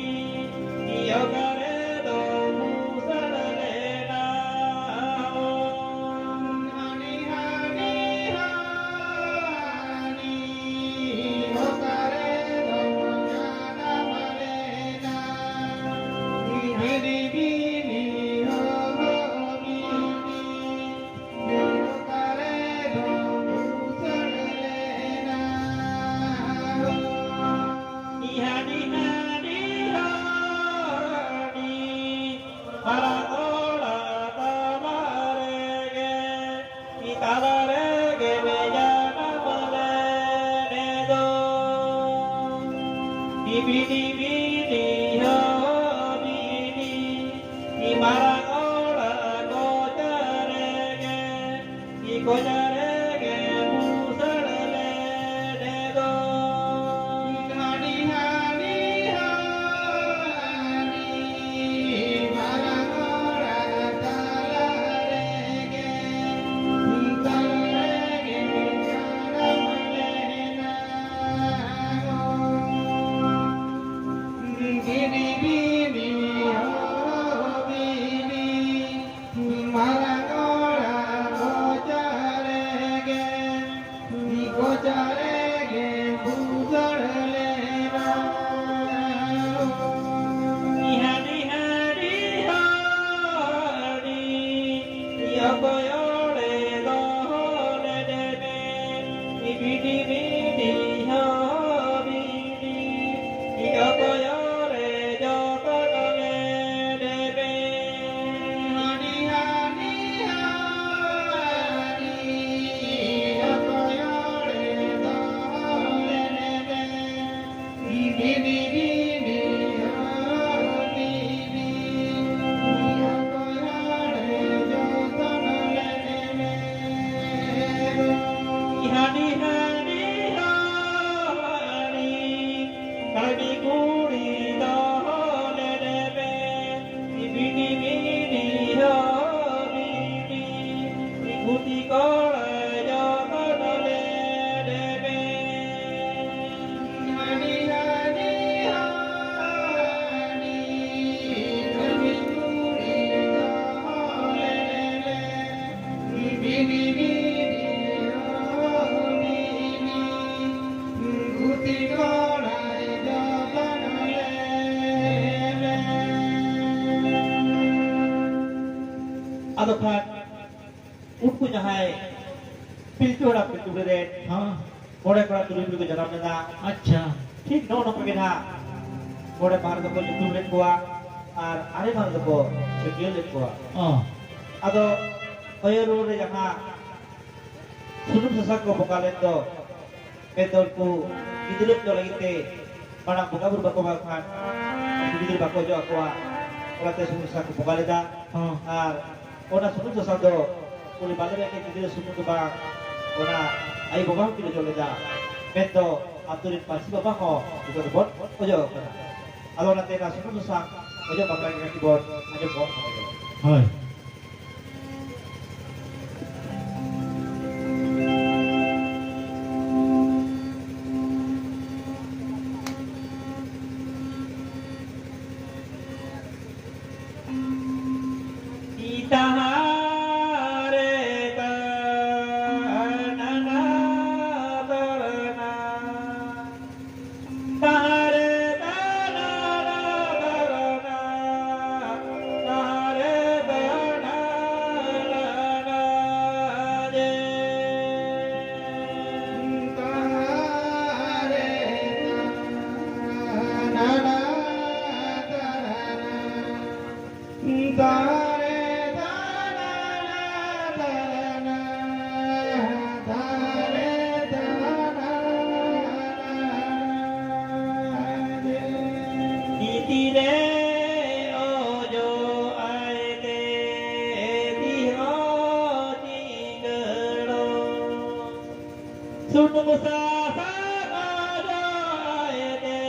ᱠᱚᱪᱟ ᱨᱮᱜᱮ ᱵᱩᱥᱟᱹᱲ ᱞᱮᱱᱮ ᱫᱚ᱾ ᱦᱟᱹᱱᱤ ᱦᱟᱹᱱᱤ ᱦᱟᱹᱱᱤ ᱢᱟᱨᱟᱝ ᱚᱲᱟᱜ ᱛᱟᱞᱟ ᱨᱮᱜᱮ, ᱛᱟᱞᱟ ᱨᱮᱜᱮ ᱡᱟᱱᱟᱢ ᱞᱮᱱᱟ᱾ ᱵᱤᱱᱤ ᱵᱤᱱᱤ ᱦᱚ ᱵᱤᱱᱤ ᱢᱟᱨᱟᱝ ᱚᱲᱟᱜ ᱠᱚᱪᱟ ᱨᱮᱜᱮ, ᱠᱚᱪᱟ ᱨᱮᱜᱮ ᱵᱩᱥᱟᱹᱲ ᱞᱮᱱᱟ᱾ ᱦᱟᱹᱱᱤ ᱦᱟᱹᱱᱤ ᱦᱟᱹᱱᱤ ᱚᱠᱚᱭ ᱚᱲᱮ ᱫᱚᱦᱚ ᱞᱮᱫᱮ ᱢᱮ᱾ ᱵᱤᱰᱤ ᱵᱤᱰᱤ ᱦᱚ ᱵᱤᱰᱤ ᱚᱠᱚᱭ ᱚᱲᱮ ᱡᱚᱛᱚᱱ ᱞᱮᱫᱮ ᱢᱮ᱾ ᱦᱟᱹᱱᱤ ᱦᱟᱹᱱᱤ ᱦᱟᱹᱱᱤ ᱚᱠᱚᱭ ᱚᱲᱮ ᱫᱚᱦᱚ ᱞᱮᱫᱮ ᱢᱮ᱾ ᱵᱤᱱᱤ ᱵᱤᱱᱤ ᱦᱚ ᱵᱤᱱᱤ ᱚᱠᱚᱭ ᱚᱲᱮ ᱡᱚᱛᱚᱱ ᱞᱮᱫᱮ ᱢᱮ᱾ ᱦᱟᱹᱱᱤ ᱦᱟᱹᱱᱤ ᱦᱟᱹᱱᱤ ᱠᱟᱹᱲᱢᱤ ᱠᱩᱲᱤ ᱫᱚᱦᱚ ᱞᱮᱫᱮ ᱢᱮ᱾ ᱵᱤᱱᱤ ᱵᱤᱱᱤ ᱦᱚ ᱵᱤᱱᱤ ᱜᱩᱛᱤ ᱠᱚᱲᱟ ᱡᱚᱛᱚᱱ ᱞᱮᱫᱮ ᱢᱮ᱾ ᱦᱟᱹᱱᱤ ᱦᱟᱹᱱᱤ ᱦᱟᱹᱱᱤ ᱠᱟᱹᱲᱢᱤ ᱠᱩᱲᱤ ᱫᱚᱦᱚ ᱞᱮᱫᱮ ᱢᱮ᱾ ᱵᱤᱱᱤ ᱵᱤᱱᱤ ᱦᱚ ᱵᱤᱱᱤ ᱜᱩᱛᱤ ᱠᱚᱲᱟᱭ ᱡᱚᱛᱚᱱ ᱞᱮᱫᱮ ᱢᱮ᱾ ᱟᱫᱚ ᱠᱷᱟᱱ ᱩᱱᱠᱩ ᱡᱟᱦᱟᱸᱭ ᱯᱤᱞᱪᱩ ᱦᱟᱲᱟᱢ ᱯᱤᱞᱪᱩ ᱵᱩᱲᱦᱤ ᱨᱮᱱ ᱦᱚᱸ᱾ ᱢᱚᱬᱮ ᱠᱚᱲᱟ ᱛᱩᱨᱩᱭ ᱠᱩᱲᱤ ᱠᱚ ᱡᱟᱱᱟᱢ ᱞᱮᱱᱟ᱾ ᱟᱪᱪᱷᱟ᱾ ᱴᱷᱤᱠ ᱱᱚᱜᱼᱚ ᱱᱚᱝᱠᱟ ᱜᱮ ᱱᱟᱦᱟᱜ ᱢᱚᱬᱮ ᱢᱟᱦᱟ ᱨᱮᱫᱚ ᱠᱚ ᱧᱩᱛᱩᱢ ᱞᱮᱫ ᱠᱚᱣᱟ ᱟᱨ ᱟᱨᱮ ᱢᱟᱦᱟ ᱨᱮᱫᱚ ᱠᱚ ᱪᱷᱟᱹᱴᱭᱟᱹᱨ ᱞᱮᱫ ᱠᱚᱣᱟ᱾ ᱚ᱾ ᱟᱫᱚ ᱦᱚᱭᱚ ᱨᱩᱣᱟᱹᱲ ᱨᱮ ᱡᱟᱦᱟᱸ ᱥᱩᱱᱩᱢ ᱥᱟᱥᱟᱝ ᱠᱚ ᱵᱚᱸᱜᱟ ᱞᱮᱫ ᱫᱚ, ᱢᱮᱱᱫᱚ ᱩᱱᱠᱩ ᱜᱤᱫᱽᱨᱟᱹ ᱠᱚ ᱞᱟᱹᱜᱤᱫ ᱛᱮ ᱢᱟᱲᱟᱝ ᱵᱚᱸᱜᱟ ᱵᱩᱨᱩ ᱵᱟᱠᱚ ᱮᱢᱟ ᱠᱚ ᱠᱷᱟᱱ ᱩᱱᱠᱩ ᱜᱤᱫᱽᱨᱟᱹ ᱵᱟᱠᱚ ᱚᱡᱚᱜ ᱟᱠᱚᱣᱟ, ᱚᱱᱟᱛᱮ ᱥᱩᱱᱩᱢ ᱥᱟᱥᱟᱝ ᱠᱚ ᱵᱚᱸᱜᱟ ᱞᱮᱫᱟ᱾ ᱦᱚᱸ᱾ ᱟᱨ ᱚᱱᱟ ᱥᱩᱱᱩᱢ ᱥᱟᱥᱟᱝ ᱫᱚ ᱵᱟᱞᱮ ᱨᱮᱭᱟᱜ ᱜᱤᱫᱽᱨᱟᱹ ᱥᱩᱢᱩᱝ ᱫᱚ ᱵᱟᱝ, ᱚᱱᱟ ᱟᱭᱳ ᱵᱟᱵᱟ ᱦᱚᱸᱠᱤᱱ ᱚᱡᱚᱜ ᱞᱮᱫᱟ, ᱢᱮᱱᱫᱚ ᱟᱛᱳ ᱨᱮᱱ ᱯᱟᱹᱨᱥᱤ ᱵᱟᱵᱟ ᱦᱚᱸ ᱡᱚᱛᱚ ᱜᱮᱵᱚᱱ ᱚᱡᱚᱜ ᱟᱠᱟᱱᱟ᱾ ᱟᱫᱚ ᱚᱱᱟᱛᱮ ᱚᱱᱟ ᱥᱩᱱᱩᱢ ᱥᱟᱥᱟᱝ ᱚᱡᱚᱜ ᱵᱟᱠᱷᱨᱟ ᱜᱮ ᱠᱟᱹᱴᱤᱡ ᱵᱚᱱ ᱟᱸᱡᱚᱢ ᱜᱚᱫ ᱠᱟᱜ ᱞᱮᱜᱮ᱾ ᱦᱳᱭ᱾ ᱥᱩᱱᱩᱢ ᱥᱟᱥᱟᱝ ᱚᱡᱚᱜ ᱟᱭ ᱛᱮ,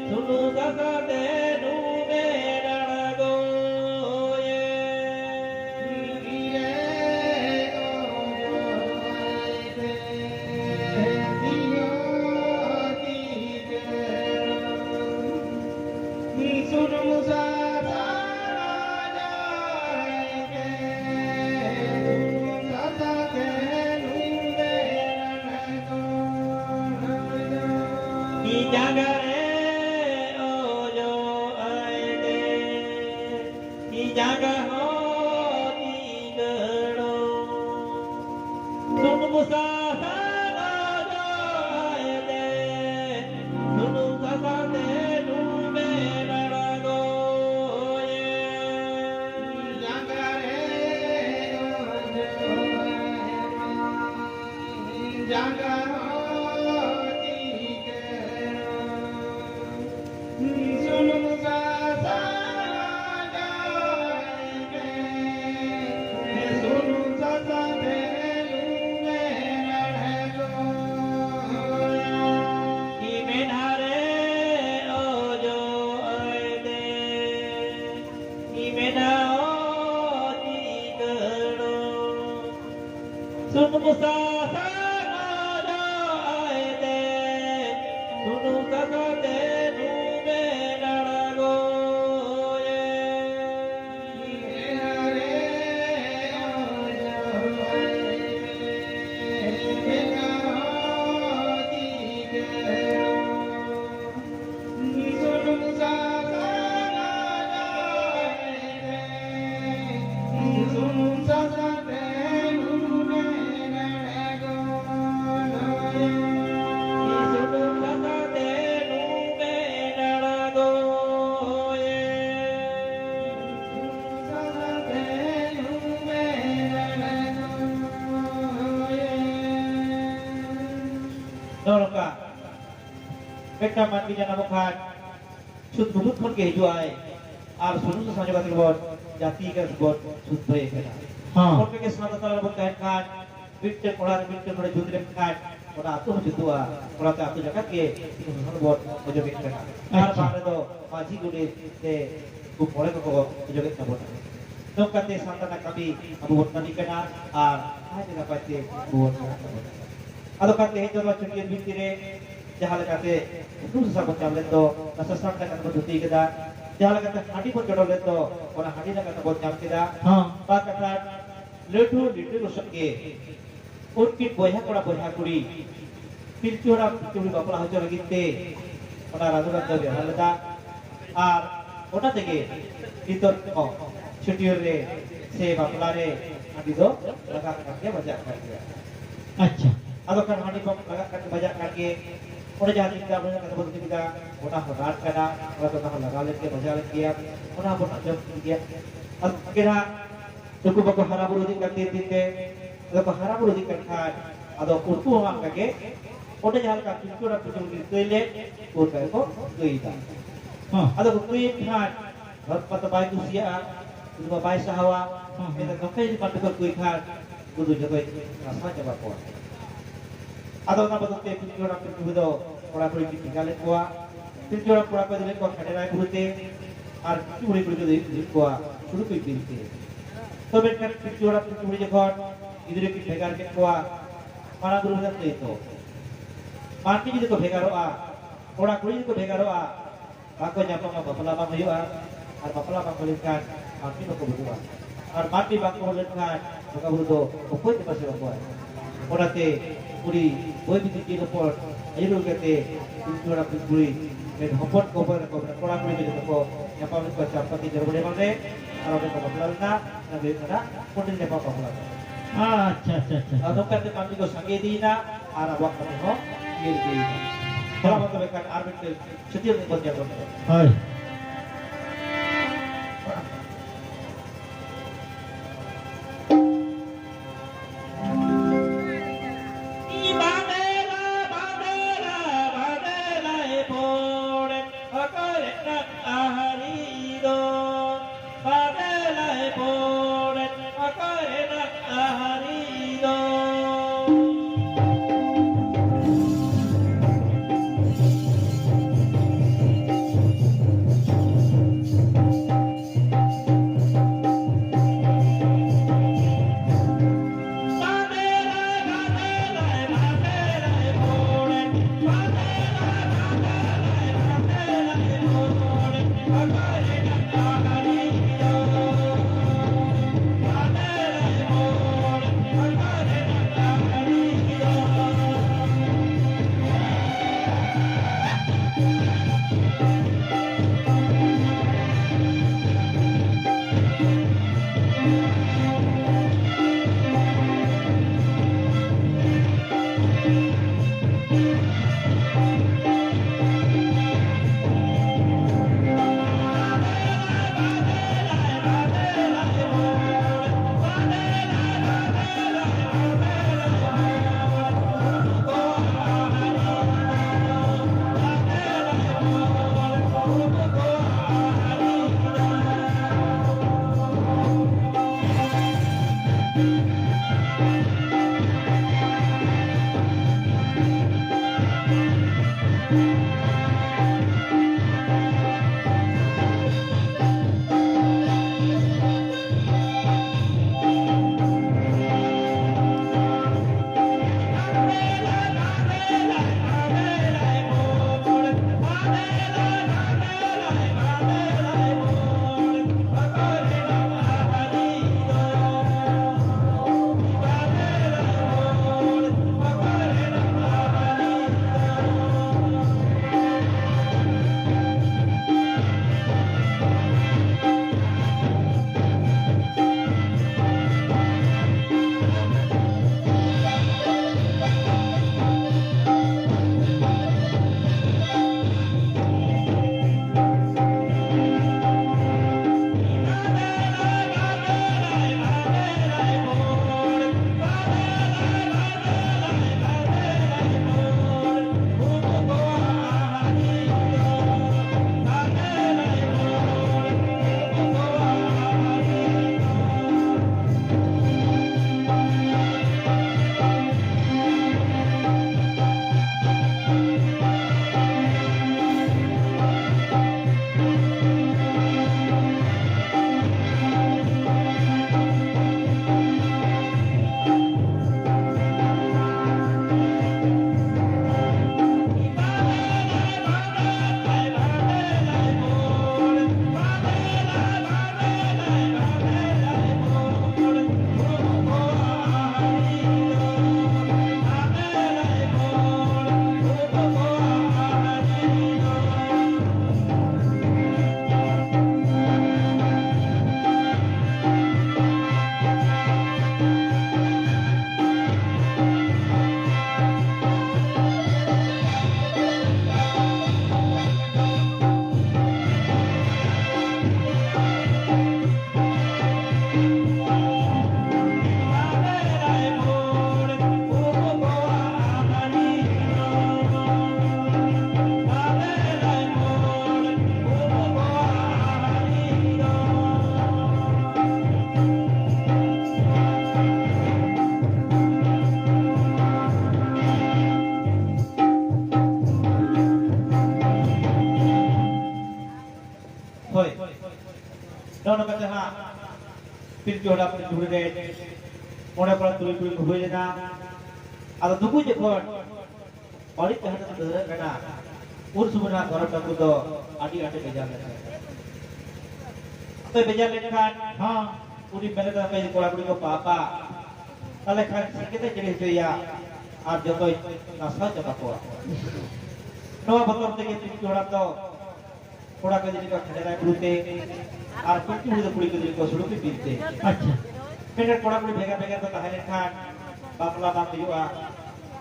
ᱥᱩᱱᱩᱢ ᱥᱟᱥᱟᱝ ᱛᱮ ᱱᱩᱢᱮ ᱟᱬᱜᱚᱭᱮ᱾ ᱡᱟᱸᱜᱟ ᱨᱮ ᱚᱡᱚᱜ ᱟᱭ ᱛᱮ, ᱡᱟᱸᱜᱟ ᱦᱚᱸ ᱛᱤ ᱜᱟᱹᱲᱚ᱾ ᱥᱩᱱᱩᱢ ᱥᱟᱥᱟᱝ ᱚᱡᱚᱜ ᱟᱭ ᱛᱮ, ᱥᱩᱱᱩᱢ ᱥᱟᱥᱟᱝ ᱛᱮ ᱱᱩᱢᱮ ᱟᱬᱜᱚᱭᱮ᱾ ᱡᱟᱸᱜᱟ ᱨᱮ ᱚᱡᱚᱜ ᱟᱭ ᱛᱮ, ᱡᱟᱸᱜᱟ ᱦᱚᱸ ᱛᱤ ᱜᱟᱹᱲᱚ᱾ ᱥᱩᱱᱩᱢ ᱥᱟᱥᱟᱝ ᱚᱡᱚᱜ ᱟᱭ ᱛᱮ, ᱥᱩᱱᱩᱢ ᱥᱩᱱᱩᱢ ᱥᱟᱥᱟᱝ ᱚᱡᱚᱜ ᱟᱭ ᱛᱮ, ᱥᱩᱱᱩᱢ ᱥᱟᱥᱟᱝ ᱛᱮ ᱱᱩᱢᱮ ᱟᱬᱜᱚᱭᱮ᱾ ᱱᱚᱜᱼᱚ ᱱᱚᱝᱠᱟ ᱢᱤᱫᱴᱟᱝ ᱢᱟᱹᱱᱢᱤ ᱡᱟᱱᱟᱢᱚᱜ ᱠᱷᱟᱱ ᱪᱷᱩᱛ ᱵᱩᱠᱩᱛ ᱠᱷᱚᱱ ᱜᱮ ᱦᱤᱡᱩᱜ ᱟᱭ᱾ ᱟᱨ ᱥᱩᱱᱩᱢ ᱥᱟᱥᱟᱝ ᱚᱡᱚᱜ ᱠᱟᱛᱮ ᱵᱚᱱ ᱡᱟᱹᱛᱤ ᱠᱟᱱᱟ ᱵᱚᱱ ᱥᱩᱫᱷᱨᱟᱹᱭ ᱠᱟᱱᱟ᱾ ᱦᱚᱸ᱾ ᱦᱚᱲ ᱠᱚᱜᱮ ᱥᱟᱶᱛᱟ ᱛᱟᱞᱟ ᱨᱮᱵᱚᱱ ᱛᱟᱦᱮᱱ ᱠᱷᱟᱱ, ᱢᱤᱫᱴᱮᱱ ᱚᱲᱟᱜ ᱨᱮ ᱢᱤᱫᱴᱮᱱ ᱦᱚᱲᱮ ᱡᱩᱛ ᱞᱮᱱᱠᱷᱟᱱ ᱚᱱᱟ ᱟᱹᱛᱩ ᱦᱚᱸ ᱡᱩᱛᱩᱜᱼᱟ᱾ ᱚᱱᱟᱛᱮ ᱟᱹᱛᱩ ᱡᱟᱠᱟᱛ ᱜᱮ ᱥᱩᱱᱩᱢ ᱥᱟᱥᱟᱝ ᱵᱚᱱ ᱚᱡᱚᱜᱮᱫ ᱠᱟᱱᱟ᱾ ᱟᱨ ᱟᱪᱪᱷᱟ᱾ ᱵᱟᱦᱨᱮ ᱫᱚ ᱢᱟᱹᱡᱷᱤ ᱜᱚᱰᱮᱛ ᱥᱮ ᱩᱱᱠᱩ ᱢᱚᱬᱮ ᱠᱚᱠᱚ ᱚᱡᱚᱜᱮᱫ ᱛᱟᱵᱚᱱᱟ᱾ ᱱᱚᱝᱠᱟᱛᱮ ᱥᱟᱶᱛᱟ ᱨᱮᱱᱟᱜ ᱠᱟᱹᱢᱤ ᱟᱵᱚ ᱵᱚᱱ ᱠᱟᱹᱢᱤ ᱠᱟᱱᱟ ᱟᱨ ᱱᱟᱭᱛᱮ ᱱᱟᱯᱟᱭ ᱛᱮ ᱟᱵᱚ ᱵᱚᱱ ᱪᱟᱞᱟᱜ ᱠᱟᱱᱟ᱾ ᱟᱫᱚ ᱠᱷᱟᱱ ᱛᱮᱦᱮᱧ ᱫᱚ ᱱᱚᱣᱟ ᱪᱷᱟᱹᱴᱭᱟᱹᱨ ᱵᱤᱱᱛᱤ ᱨᱮ ᱡᱟᱦᱟᱸ ᱞᱮᱠᱟᱛᱮ ᱥᱩᱱᱩᱢ ᱥᱟᱥᱟᱝ ᱵᱚᱱ ᱧᱟᱢ ᱞᱮᱫ ᱫᱚ, ᱚᱱᱟ ᱥᱟᱥᱟᱝ ᱨᱮᱱᱟᱜ ᱠᱟᱛᱷᱟ ᱵᱚᱱ ᱫᱷᱩᱛᱤ ᱠᱮᱫᱟ, ᱡᱟᱦᱟᱸ ᱞᱮᱠᱟᱛᱮ ᱦᱟᱺᱰᱤ ᱵᱚᱱ ᱪᱚᱰᱚᱨ ᱞᱮᱫ ᱫᱚ, ᱚᱱᱟ ᱦᱟᱺᱰᱤ ᱨᱮᱱᱟᱜ ᱠᱟᱛᱷᱟ ᱵᱚᱱ ᱧᱟᱢ ᱠᱮᱫᱟ᱾ ᱦᱚᱸ᱾ ᱵᱟᱨ ᱠᱟᱛᱷᱟ, ᱞᱟᱹᱴᱩ ᱞᱤᱴᱟᱹ ᱜᱚᱸᱥᱟᱭ ᱜᱮ ᱩᱱᱠᱤᱱ ᱵᱚᱭᱦᱟ ᱠᱚᱲᱟ ᱵᱚᱭᱦᱟ ᱠᱩᱲᱤ ᱯᱤᱞᱪᱩ ᱦᱟᱲᱟᱢ ᱯᱤᱞᱪᱩ ᱵᱩᱲᱦᱤ ᱵᱟᱯᱞᱟ ᱦᱚᱪᱚ ᱞᱟᱹᱜᱤᱫ ᱛᱮ ᱚᱱᱟ ᱨᱟᱹᱜᱷᱩᱱᱟᱛᱷ ᱫᱚ ᱵᱮᱣᱦᱟᱨ ᱞᱮᱫᱟ᱾ ᱟᱨ ᱚᱱᱟ ᱛᱮᱜᱮ ᱱᱤᱛᱚᱜ ᱦᱚᱸ ᱪᱷᱟᱹᱴᱭᱟᱹᱨ ᱨᱮ ᱥᱮ ᱵᱟᱯᱞᱟ ᱨᱮ ᱦᱟᱺᱰᱤ ᱫᱚ ᱞᱟᱜᱟᱜ ᱠᱟᱱ ᱜᱮᱭᱟ, ᱵᱟᱡᱟᱜ ᱠᱟᱱ ᱜᱮᱭᱟ᱾ ᱟᱪᱪᱷᱟ᱾ ᱟᱫᱚ ᱠᱷᱟᱱ ᱦᱟᱺᱰᱤ ᱯᱟᱹᱣᱨᱟᱹ ᱞᱟᱜᱟᱜ ᱠᱟᱱ ᱜᱮ, ᱵᱟᱡᱟᱜ ᱠᱟᱱ ᱜᱮ, ᱚᱸᱰᱮ ᱡᱟᱦᱟᱸ ᱛᱤᱱ ᱛᱟᱵᱚᱱ ᱠᱟᱛᱷᱟ ᱵᱚᱱ ᱞᱟᱹᱭ ᱠᱮᱫᱟ, ᱚᱱᱟ ᱦᱚᱸ ᱨᱟᱲ ᱠᱟᱱᱟ, ᱚᱱᱟ ᱫᱚ ᱚᱱᱟ ᱦᱚᱸ ᱞᱟᱜᱟᱣ ᱞᱮᱱ ᱜᱮ, ᱵᱟᱡᱟᱣ ᱞᱮᱱ ᱜᱮᱭᱟ, ᱚᱱᱟ ᱦᱚᱸᱵᱚᱱ ᱟᱸᱡᱚᱢ ᱠᱮᱫ ᱜᱮᱭᱟ᱾ ᱟᱫᱚ ᱜᱮ ᱱᱟᱦᱟᱜ ᱱᱩᱠᱩ ᱵᱟᱠᱚ ᱦᱟᱨᱟ ᱵᱩᱨᱩ ᱤᱫᱤᱜ ᱠᱟᱱ ᱫᱤᱱ ᱫᱤᱱ ᱛᱮ, ᱟᱫᱚ ᱠᱚ ᱦᱟᱨᱟ ᱵᱩᱨᱩ ᱤᱫᱤᱜ ᱠᱟᱱ ᱠᱷᱟᱱ, ᱟᱫᱚ ᱩᱱᱠᱩ ᱦᱚᱸ ᱚᱱᱠᱟ ᱜᱮ ᱚᱸᱰᱮ ᱡᱟᱦᱟᱸ ᱞᱮᱠᱟ ᱯᱤᱞᱪᱩ ᱦᱟᱲᱟᱢ ᱯᱤᱞᱪᱩ ᱵᱩᱲᱦᱤ ᱠᱤᱱ ᱠᱟᱹᱭ ᱞᱮᱫ, ᱚᱱᱠᱟ ᱜᱮᱠᱚ ᱠᱟᱹᱭ ᱮᱫᱟ᱾ ᱦᱚᱸ᱾ ᱟᱫᱚ ᱠᱚ ᱠᱟᱹᱭᱮᱱ ᱠᱷᱟᱱ ᱵᱷᱟᱨᱚᱛ ᱢᱟᱛᱟ ᱵᱟᱭ ᱠᱩᱥᱤᱭᱟᱜᱼᱟ, ᱩᱱᱤ ᱢᱟ ᱵᱟᱭ ᱥᱟᱦᱟᱣᱟ᱾ ᱦᱚᱸ, ᱦᱚᱸ᱾ ᱢᱮᱱᱠᱷᱟᱱ ᱱᱚᱝᱠᱟ ᱡᱩᱫᱤ ᱵᱟᱝ ᱠᱚ ᱠᱟᱹᱭ ᱠᱷᱟᱱ, ᱩᱱᱠᱩ ᱫᱚ ᱡᱚᱛᱚᱭ ᱱᱟᱥᱟᱣ ᱪᱟᱵᱟ ᱠᱚᱣᱟ᱾ ᱟᱫᱚ ᱚᱱᱟ ᱵᱟᱵᱚᱫ ᱛᱮ ᱯᱤᱞᱪᱩ ᱦᱟᱲᱟᱢ ᱯᱤᱞᱪᱩ ᱵᱩᱲᱦᱤ ᱫᱚ ᱠᱚᱲᱟ ᱠᱩᱲᱤ ᱠᱤᱱ ᱵᱷᱮᱡᱟ ᱞᱮᱫ ᱠᱚᱣᱟ᱾ ᱯᱤᱞᱪᱩ ᱦᱟᱲᱟᱢ ᱠᱚᱲᱟ ᱠᱚ ᱤᱫᱤ ᱞᱮᱫ ᱠᱚᱣᱟ ᱠᱷᱟᱸᱰᱮ ᱨᱟᱭ ᱵᱩᱨᱩ ᱛᱮ, ᱟᱨ ᱯᱤᱞᱪᱩ ᱵᱩᱲᱦᱤ ᱠᱩᱲᱤ ᱠᱚ ᱤᱫᱤ ᱞᱮᱫ ᱠᱚᱣᱟ ᱥᱩᱨᱩᱠᱩᱡ ᱵᱤᱨ ᱛᱮ᱾ ᱛᱚ ᱢᱮᱱᱠᱷᱟᱱ ᱯᱤᱞᱪᱩ ᱦᱟᱲᱟᱢ ᱯᱤᱞᱪᱩ ᱵᱩᱲᱦᱤ ᱡᱚᱠᱷᱚᱱ ᱜᱤᱫᱽᱨᱟᱹ ᱠᱤᱱ ᱵᱷᱮᱜᱟᱨ ᱠᱮᱫ ᱠᱚᱣᱟ, ᱢᱟᱨᱟᱝ ᱵᱩᱨᱩ ᱵᱷᱮᱜᱟᱨ ᱛᱮ ᱛᱚ᱾ ᱢᱟᱹᱱᱢᱤ ᱡᱩᱫᱤ ᱠᱚ ᱵᱷᱮᱜᱟᱨᱚᱜᱼᱟ, ᱠᱚᱲᱟ ᱠᱩᱲᱤ ᱡᱩᱫᱤ ᱠᱚ ᱵᱷᱮᱜᱟᱨᱚᱜᱼᱟ, ᱵᱟᱠᱚ ᱧᱟᱯᱟᱢᱟ, ᱵᱟᱯᱞᱟ ᱵᱟᱝ ᱦᱩᱭᱩᱜᱼᱟ᱾ ᱟᱨ ᱵᱟᱯᱞᱟ ᱵᱟᱝ ᱦᱩᱭ ᱞᱮᱱᱠᱷᱟᱱ ᱢᱟᱹᱱᱢᱤ ᱵᱟᱠᱚ ᱵᱩᱡᱷᱟᱹᱜᱼᱟ᱾ ᱟᱨ ᱢᱟᱹᱱᱢᱤ ᱵᱟᱝ ᱠᱚ ᱦᱩᱭ ᱞᱮᱱᱠᱷᱟᱱ ᱵᱚᱸᱜᱟ ᱵᱩᱨᱩ ᱫᱚ ᱚᱠᱚᱭ ᱛᱮᱠᱚ ᱥᱮᱵᱟ ᱠᱚᱣᱟ? ᱚᱱᱟᱛᱮ ᱠᱩᱲᱤ ᱵᱟᱹᱭ ᱵᱤᱴᱤ ᱡᱤᱞ ᱦᱚᱯᱚᱱ ᱟᱹᱭᱩᱨ ᱠᱟᱛᱮ ᱯᱤᱞᱪᱩ ᱦᱟᱲᱟᱢ ᱯᱤᱞᱪᱩ ᱵᱩᱲᱦᱤ ᱨᱮᱱ ᱦᱚᱯᱚᱱ ᱠᱚ, ᱵᱚᱭᱦᱟ ᱠᱚ, ᱠᱚᱲᱟ ᱠᱩᱲᱤ ᱠᱚ ᱡᱚᱛᱚ ᱠᱚ ᱧᱟᱯᱟᱢ ᱞᱮᱱ ᱠᱚ ᱪᱟᱢᱯᱟᱠᱤ ᱡᱚᱲ ᱵᱟᱲᱮ ᱵᱟᱝ ᱨᱮ, ᱟᱨ ᱚᱸᱰᱮ ᱠᱚ ᱵᱟᱯᱞᱟ ᱞᱮᱱᱟ᱾ ᱚᱱᱟ ᱫᱚ ᱦᱩᱭᱩᱜ ᱠᱟᱱᱟ ᱠᱚᱸᱰᱮᱞ ᱧᱟᱯᱟᱢ ᱵᱟᱯᱞᱟ ᱫᱚ᱾ ᱟᱪᱪᱷᱟ, ᱟᱪᱪᱷᱟ, ᱟᱪᱪᱷᱟ᱾ ᱟᱨ ᱱᱚᱝᱠᱟ ᱛᱮ ᱢᱟᱹᱱᱢᱤ ᱠᱚ ᱥᱟᱸᱜᱮ ᱤᱫᱤᱭᱮᱱᱟ ᱟᱨ ᱟᱵᱚᱣᱟᱜ ᱠᱟᱹᱢᱤ ᱦᱚᱸ ᱤᱭᱟᱹ ᱤᱫᱤᱭᱮᱱᱟ᱾ ᱛᱟᱦᱞᱮ ᱢᱟ ᱛᱚᱵᱮ ᱠᱷᱟᱱ ᱟᱨ ᱢᱤᱫᱴᱮᱱ ᱪᱷᱟᱹᱴᱭᱟᱹᱨ ᱵᱚᱱ ᱧᱮᱞ ᱜᱚᱫ ᱠᱟᱜᱼᱟ᱾ ᱦᱳᱭ᱾ ᱱᱚᱜᱼᱚ ᱱᱚᱝᱠᱟ ᱛᱮ ᱦᱟᱸᱜ ᱯᱤᱞᱪᱩ ᱦᱟᱲᱟᱢ ᱯᱤᱞᱪᱩ ᱵᱩᱲᱦᱤ ᱨᱮ ᱢᱚᱬᱮ ᱠᱚᱲᱟ ᱛᱩᱨᱩᱭ ᱠᱩᱲᱤ ᱠᱚ ᱦᱩᱭ ᱞᱮᱱᱟ᱾ ᱟᱫᱚ ᱱᱩᱠᱩ ᱡᱚᱠᱷᱚᱱ ᱵᱟᱹᱲᱤᱡ ᱰᱟᱦᱟᱨ ᱛᱮᱠᱚ ᱰᱟᱹᱦᱨᱟᱹᱜ ᱠᱟᱱᱟ, ᱩᱱ ᱥᱚᱢᱚᱭ ᱱᱟᱦᱟᱜ ᱜᱚᱨᱚᱢ ᱴᱟᱹᱠᱩ ᱫᱚ ᱟᱹᱰᱤ ᱟᱸᱴᱮ ᱵᱮᱡᱟᱨ ᱞᱮᱱᱟ᱾ ᱟᱫᱚ ᱵᱮᱡᱟᱨ ᱞᱮᱱᱠᱷᱟᱱ ᱦᱚᱸ ᱩᱱᱤ ᱢᱮᱱ ᱮᱫᱟ, "ᱦᱟᱯᱮ ᱠᱚᱲᱟ ᱠᱩᱲᱤ ᱠᱚ ᱯᱟᱯᱟ, ᱛᱟᱦᱞᱮ ᱠᱷᱟᱱ ᱥᱮᱸᱜᱮᱞ ᱮ ᱡᱟᱹᱲᱤ ᱦᱚᱪᱚᱭᱟ ᱟᱨ ᱡᱚᱛᱚᱭ ᱱᱟᱥᱟᱣ ᱪᱟᱵᱟ ᱠᱚᱣᱟ᱾" ᱱᱚᱣᱟ ᱵᱚᱛᱚᱨ ᱛᱮᱜᱮ ᱯᱤᱞᱪᱩ ᱦᱟᱲᱟᱢ ᱫᱚ ᱠᱚᱲᱟ ᱠᱚ ᱤᱫᱤ ᱠᱚᱣᱟ ᱠᱷᱟᱸᱰᱮᱨᱟᱭ ᱵᱩᱨᱩ ᱛᱮ, ᱟᱨ ᱯᱤᱞᱪᱩ ᱵᱩᱲᱦᱤ ᱫᱚ ᱠᱩᱲᱤ ᱠᱚ ᱤᱫᱤ ᱠᱚᱣᱟ ᱥᱩᱲᱩ ᱯᱤᱯᱤᱲ ᱛᱮ᱾ ᱟᱪᱪᱷᱟ᱾ ᱢᱮᱱᱠᱷᱟᱱ ᱠᱚᱲᱟ ᱠᱩᱲᱤ ᱵᱷᱮᱜᱟᱨ ᱵᱷᱮᱜᱟᱨ ᱠᱚ ᱛᱟᱦᱮᱸ ᱞᱮᱱᱠᱷᱟᱱ ᱵᱟᱯᱞᱟ ᱵᱟᱝ ᱦᱩᱭᱩᱜᱼᱟ,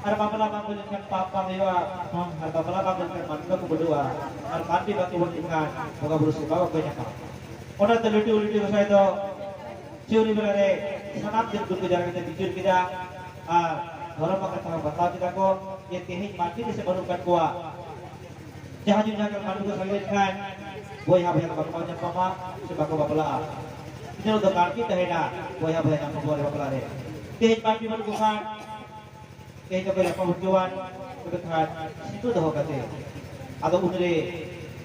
ᱟᱨ ᱵᱟᱯᱞᱟ ᱵᱟᱝ ᱦᱩᱭ ᱞᱮᱱᱠᱷᱟᱱ ᱯᱟᱯ ᱵᱟᱝ ᱦᱩᱭᱩᱜᱼᱟ, ᱦᱚᱸ᱾ ᱟᱨ ᱵᱟᱯᱞᱟ ᱵᱟᱝ ᱦᱩᱭ ᱞᱮᱱᱠᱷᱟᱱ ᱢᱟᱹᱱᱢᱤ ᱵᱟᱠᱚ ᱵᱟᱹᱰᱩᱜᱼᱟ, ᱟᱨ ᱢᱟᱹᱱᱢᱤ ᱵᱟᱠᱚ ᱵᱟᱹᱰᱩ ᱞᱮᱱᱠᱷᱟᱱ ᱵᱚᱸᱜᱟ ᱵᱩᱨᱩ ᱥᱮᱵᱟ ᱵᱟᱠᱚ ᱧᱟᱢᱟ᱾ ᱚᱱᱟᱛᱮ ᱞᱤᱴᱩ ᱞᱤᱴᱩ ᱜᱚᱸᱥᱟᱭ ᱫᱚ ᱥᱤᱣᱲᱤ ᱵᱮᱲᱟ ᱨᱮ ᱥᱟᱱᱟᱢ ᱫᱤᱱ ᱜᱩᱨ ᱠᱚ ᱡᱟᱣᱨᱟ ᱠᱟᱛᱮ ᱵᱤᱪᱟᱹᱨ ᱠᱮᱫᱟ, ᱟᱨ ᱫᱷᱚᱨᱚᱢ ᱠᱟᱛᱷᱟ ᱦᱚᱸ ᱵᱟᱛᱟᱣ ᱠᱮᱫᱟ ᱠᱚ ᱡᱮ ᱛᱮᱦᱮᱧ ᱢᱟᱹᱱᱢᱤ ᱜᱮᱥᱮ ᱵᱟᱹᱱᱩᱜ ᱠᱟᱫ ᱠᱚᱣᱟ, ᱡᱟᱦᱟᱸ ᱡᱩᱫᱤ ᱡᱟᱦᱟᱸ ᱠᱚᱨᱮ ᱢᱟᱹᱱᱢᱤ ᱠᱚ ᱥᱟᱸᱜᱮ ᱞᱮᱱᱠᱷᱟᱱ ᱵᱚᱭᱦᱟ ᱵᱚᱭᱦᱟ ᱫᱚ ᱵᱟᱠᱚ ᱧᱟᱯᱟᱢᱟ ᱥᱮ ᱵᱟᱠᱚ ᱵᱟᱯᱞᱟᱜᱼᱟ᱾ ᱤᱱᱟᱹ ᱫᱚ ᱵᱟᱹᱲᱛᱤ ᱛᱟᱦᱮᱱᱟ ᱵᱚᱭᱦᱟ ᱵᱚᱭᱦᱟ ᱧᱟᱯᱟᱢ ᱨᱮ ᱵᱟᱯᱞᱟ ᱨᱮ᱾ ᱛᱮᱦᱮᱧ ᱢᱟᱹᱱᱢᱤ ᱵᱟᱹᱱᱩᱜ ᱠᱚ ᱠᱷᱟᱱ ᱛᱮᱦᱮᱧ ᱫᱚᱠᱚ ᱧᱟᱯᱟᱢ ᱦᱚᱪᱚᱣᱟᱱ, ᱛᱚᱵᱮ ᱠᱷᱟᱱ ᱥᱤᱸᱫᱩᱨ ᱫᱚᱦᱚ ᱠᱟᱛᱮ᱾ ᱟᱫᱚ ᱩᱱᱨᱮ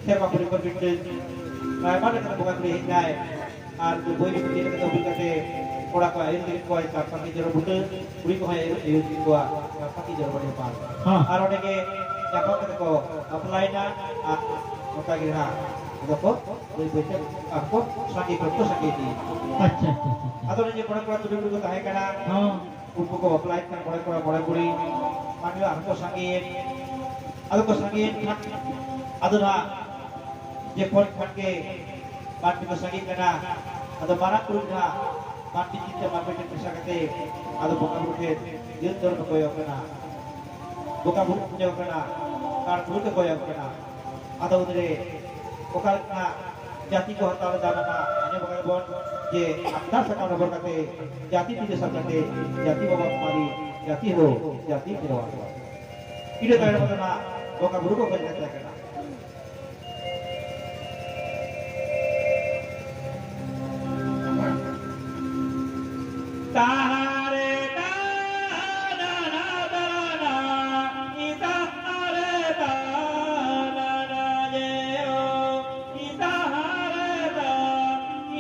ᱥᱮᱨᱢᱟ ᱯᱩᱨᱤ ᱠᱷᱚᱱ ᱢᱤᱫᱴᱟᱹᱝ ᱨᱟᱭᱵᱟᱨ ᱞᱮᱠᱟᱛᱮ ᱵᱚᱸᱜᱟ ᱠᱩᱲᱤ ᱦᱮᱡ ᱮᱱᱟᱭ᱾ ᱟᱨ ᱩᱱᱠᱩ ᱵᱳᱭ ᱵᱤᱱᱛᱤ ᱞᱮᱠᱟᱛᱮ ᱦᱩᱭ ᱠᱟᱛᱮ ᱠᱚᱲᱟ ᱠᱚ ᱟᱹᱭᱩᱨ ᱞᱟᱹᱜᱤᱫ ᱠᱚᱣᱟᱭ ᱪᱟᱨ ᱯᱟᱸᱪ ᱡᱚᱲ ᱵᱩᱴᱟᱹ, ᱠᱩᱲᱤ ᱠᱚᱦᱚᱸ ᱟᱹᱭᱩᱨ ᱟᱹᱭᱩᱨ ᱠᱮᱫ ᱠᱚᱣᱟ ᱪᱟᱨ ᱯᱟᱸᱪ ᱡᱚᱲ ᱵᱩᱴᱟᱹ ᱯᱟᱨ᱾ ᱦᱮᱸ᱾ ᱟᱨ ᱚᱸᱰᱮ ᱜᱮ ᱧᱟᱯᱟᱢ ᱠᱟᱛᱮ ᱠᱚ ᱵᱟᱯᱞᱟᱭᱮᱱᱟ᱾ ᱟᱨ ᱱᱚᱝᱠᱟ ᱜᱮ ᱱᱟᱦᱟᱜ ᱟᱫᱚ ᱠᱚ ᱵᱟᱹᱭ ᱵᱟᱹᱭ ᱛᱮ ᱟᱨ ᱠᱚ ᱥᱟᱸᱜᱮ ᱠᱚ ᱥᱟᱸᱜᱮ ᱤᱫᱤᱭᱮᱱᱟ᱾ ᱟᱪᱪᱷᱟ, ᱟᱪᱪᱷᱟ, ᱟᱪᱪᱷᱟ, ᱟᱪᱪᱷᱟ᱾ ᱟᱫᱚ ᱚᱱᱮ ᱡᱮ ᱠᱚᱲᱟ ᱠᱚᱲᱟ ᱛᱩᱞᱩᱡ ᱠᱚ ᱛᱟᱦᱮᱸ ᱠᱟᱱᱟ, ᱦᱚᱸ᱾ ᱩᱱᱠᱩ ᱠᱚ ᱵᱟᱯᱞᱟᱭᱮᱱ ᱠᱷᱟᱱ ᱠᱚᱲᱟ ᱠᱚᱲᱟ ᱢᱚᱬᱮ ᱠᱩᱲᱤ ᱢᱟᱱᱮ ᱟᱨ ᱠᱚ ᱥᱟᱸᱜᱮᱭᱮᱱ᱾ ᱟᱫᱚ ᱠᱚ ᱥᱟᱸᱜᱮᱭᱮᱱ ᱠᱷᱟᱱ ᱟᱫᱚ ᱱᱟᱦᱟᱜ ᱡᱚᱠᱷᱚᱱ ᱠᱷᱟᱱ ᱜᱮ ᱢᱟᱹᱱᱢᱤ ᱠᱚ ᱥᱟᱸᱜᱮᱜ ᱠᱟᱱᱟ, ᱟᱫᱚ ᱢᱟᱨᱟᱝ ᱵᱩᱨᱩ ᱱᱟᱦᱟᱜ ᱢᱟᱹᱱᱢᱤ ᱪᱤᱱᱛᱟᱹ ᱢᱟᱹᱱᱢᱤ ᱴᱷᱮᱱ ᱢᱮᱥᱟ ᱠᱟᱛᱮ ᱟᱫᱚ ᱵᱚᱸᱜᱟ ᱵᱩᱨᱩ ᱴᱷᱮᱱ ᱡᱤᱭᱚᱱ ᱫᱷᱚᱨᱚᱢ ᱠᱚ ᱠᱚᱭᱚᱜ ᱠᱟᱱᱟ, ᱵᱚᱸᱜᱟ ᱵᱩᱨᱩ ᱠᱚ ᱠᱚᱭᱚᱜ ᱠᱟᱱᱟ, ᱠᱟᱨ ᱵᱩᱨᱩ ᱠᱚ ᱠᱚᱭᱚᱜ ᱠᱟᱱᱟ᱾ ᱟᱫᱚ ᱩᱱᱨᱮ ᱚᱠᱟ ᱞᱮᱠᱟ ᱡᱟᱹᱛᱤ ᱠᱚ ᱦᱟᱛᱟᱣ ᱞᱮᱫᱟ, ᱚᱱᱟ ᱟᱸᱡᱚᱢ ᱟᱠᱟᱫᱟ ᱵᱚᱱ ᱡᱮ ᱟᱢᱫᱟ ᱥᱟᱠᱟᱢ ᱨᱚᱦᱚᱲ ᱠᱟᱛᱮ ᱡᱟᱹᱛᱤ ᱯᱩᱡᱟᱹ ᱥᱟᱵ ᱠᱟᱛᱮ ᱡᱟᱹᱛᱤ ᱵᱟᱵᱟ ᱢᱟᱹᱨᱤ ᱡᱟᱹᱛᱤ ᱦᱳ ᱡᱟᱹᱛᱤ ᱠᱷᱮᱨᱣᱟᱲ᱾ ᱤᱱᱟᱹ ᱛᱟᱭᱚᱢ ᱫᱚ ᱱᱟᱜ ᱵᱚᱸᱜᱟ ᱵᱩᱨᱩ ᱠᱚ ᱠᱚᱭ ᱠᱟᱛᱮ ᱠᱟᱱᱟ᱾ ᱛᱟᱦᱟᱨᱮ ᱛᱟᱱᱟ ᱛᱟᱱᱟ ᱤᱛᱟᱦᱟᱨᱮ ᱛᱟᱱᱟ ᱡᱮ ᱳ ᱤᱛᱟᱦᱟᱨᱮ ᱛᱟᱱᱟ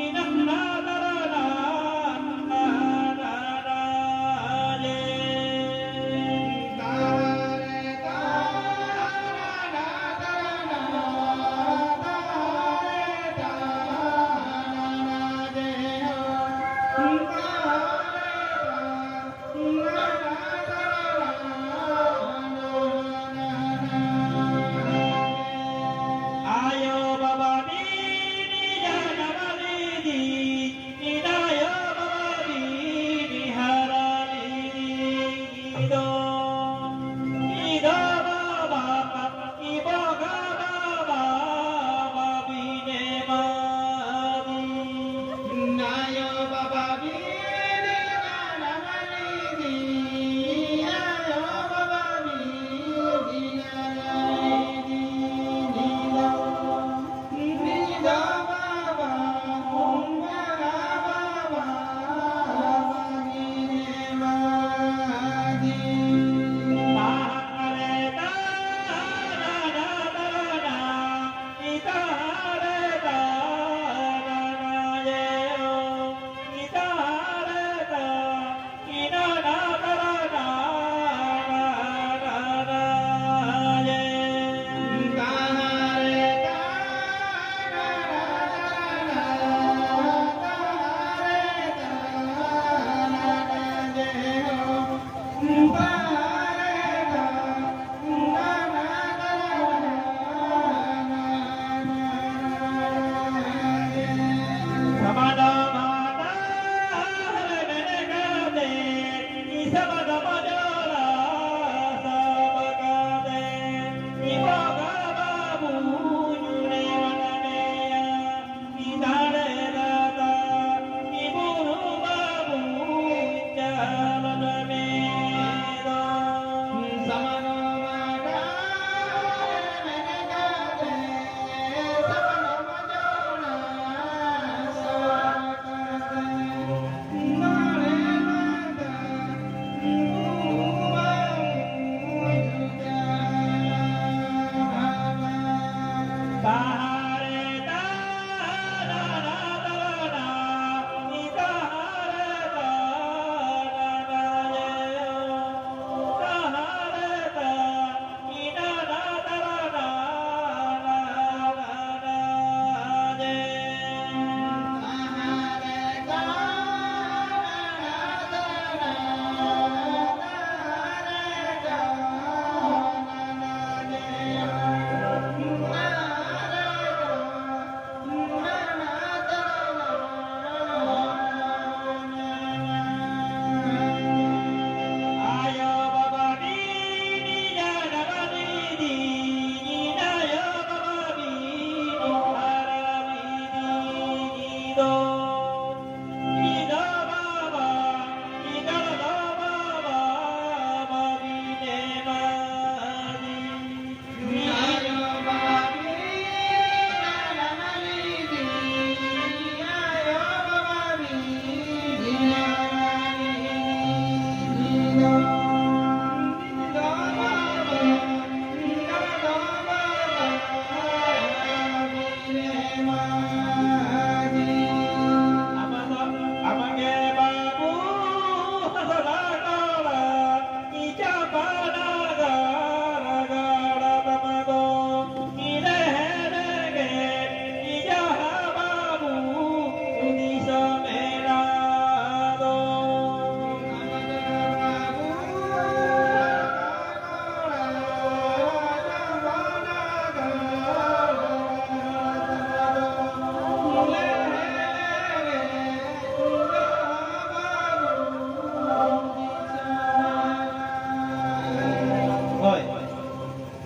ᱦᱳᱭ᱾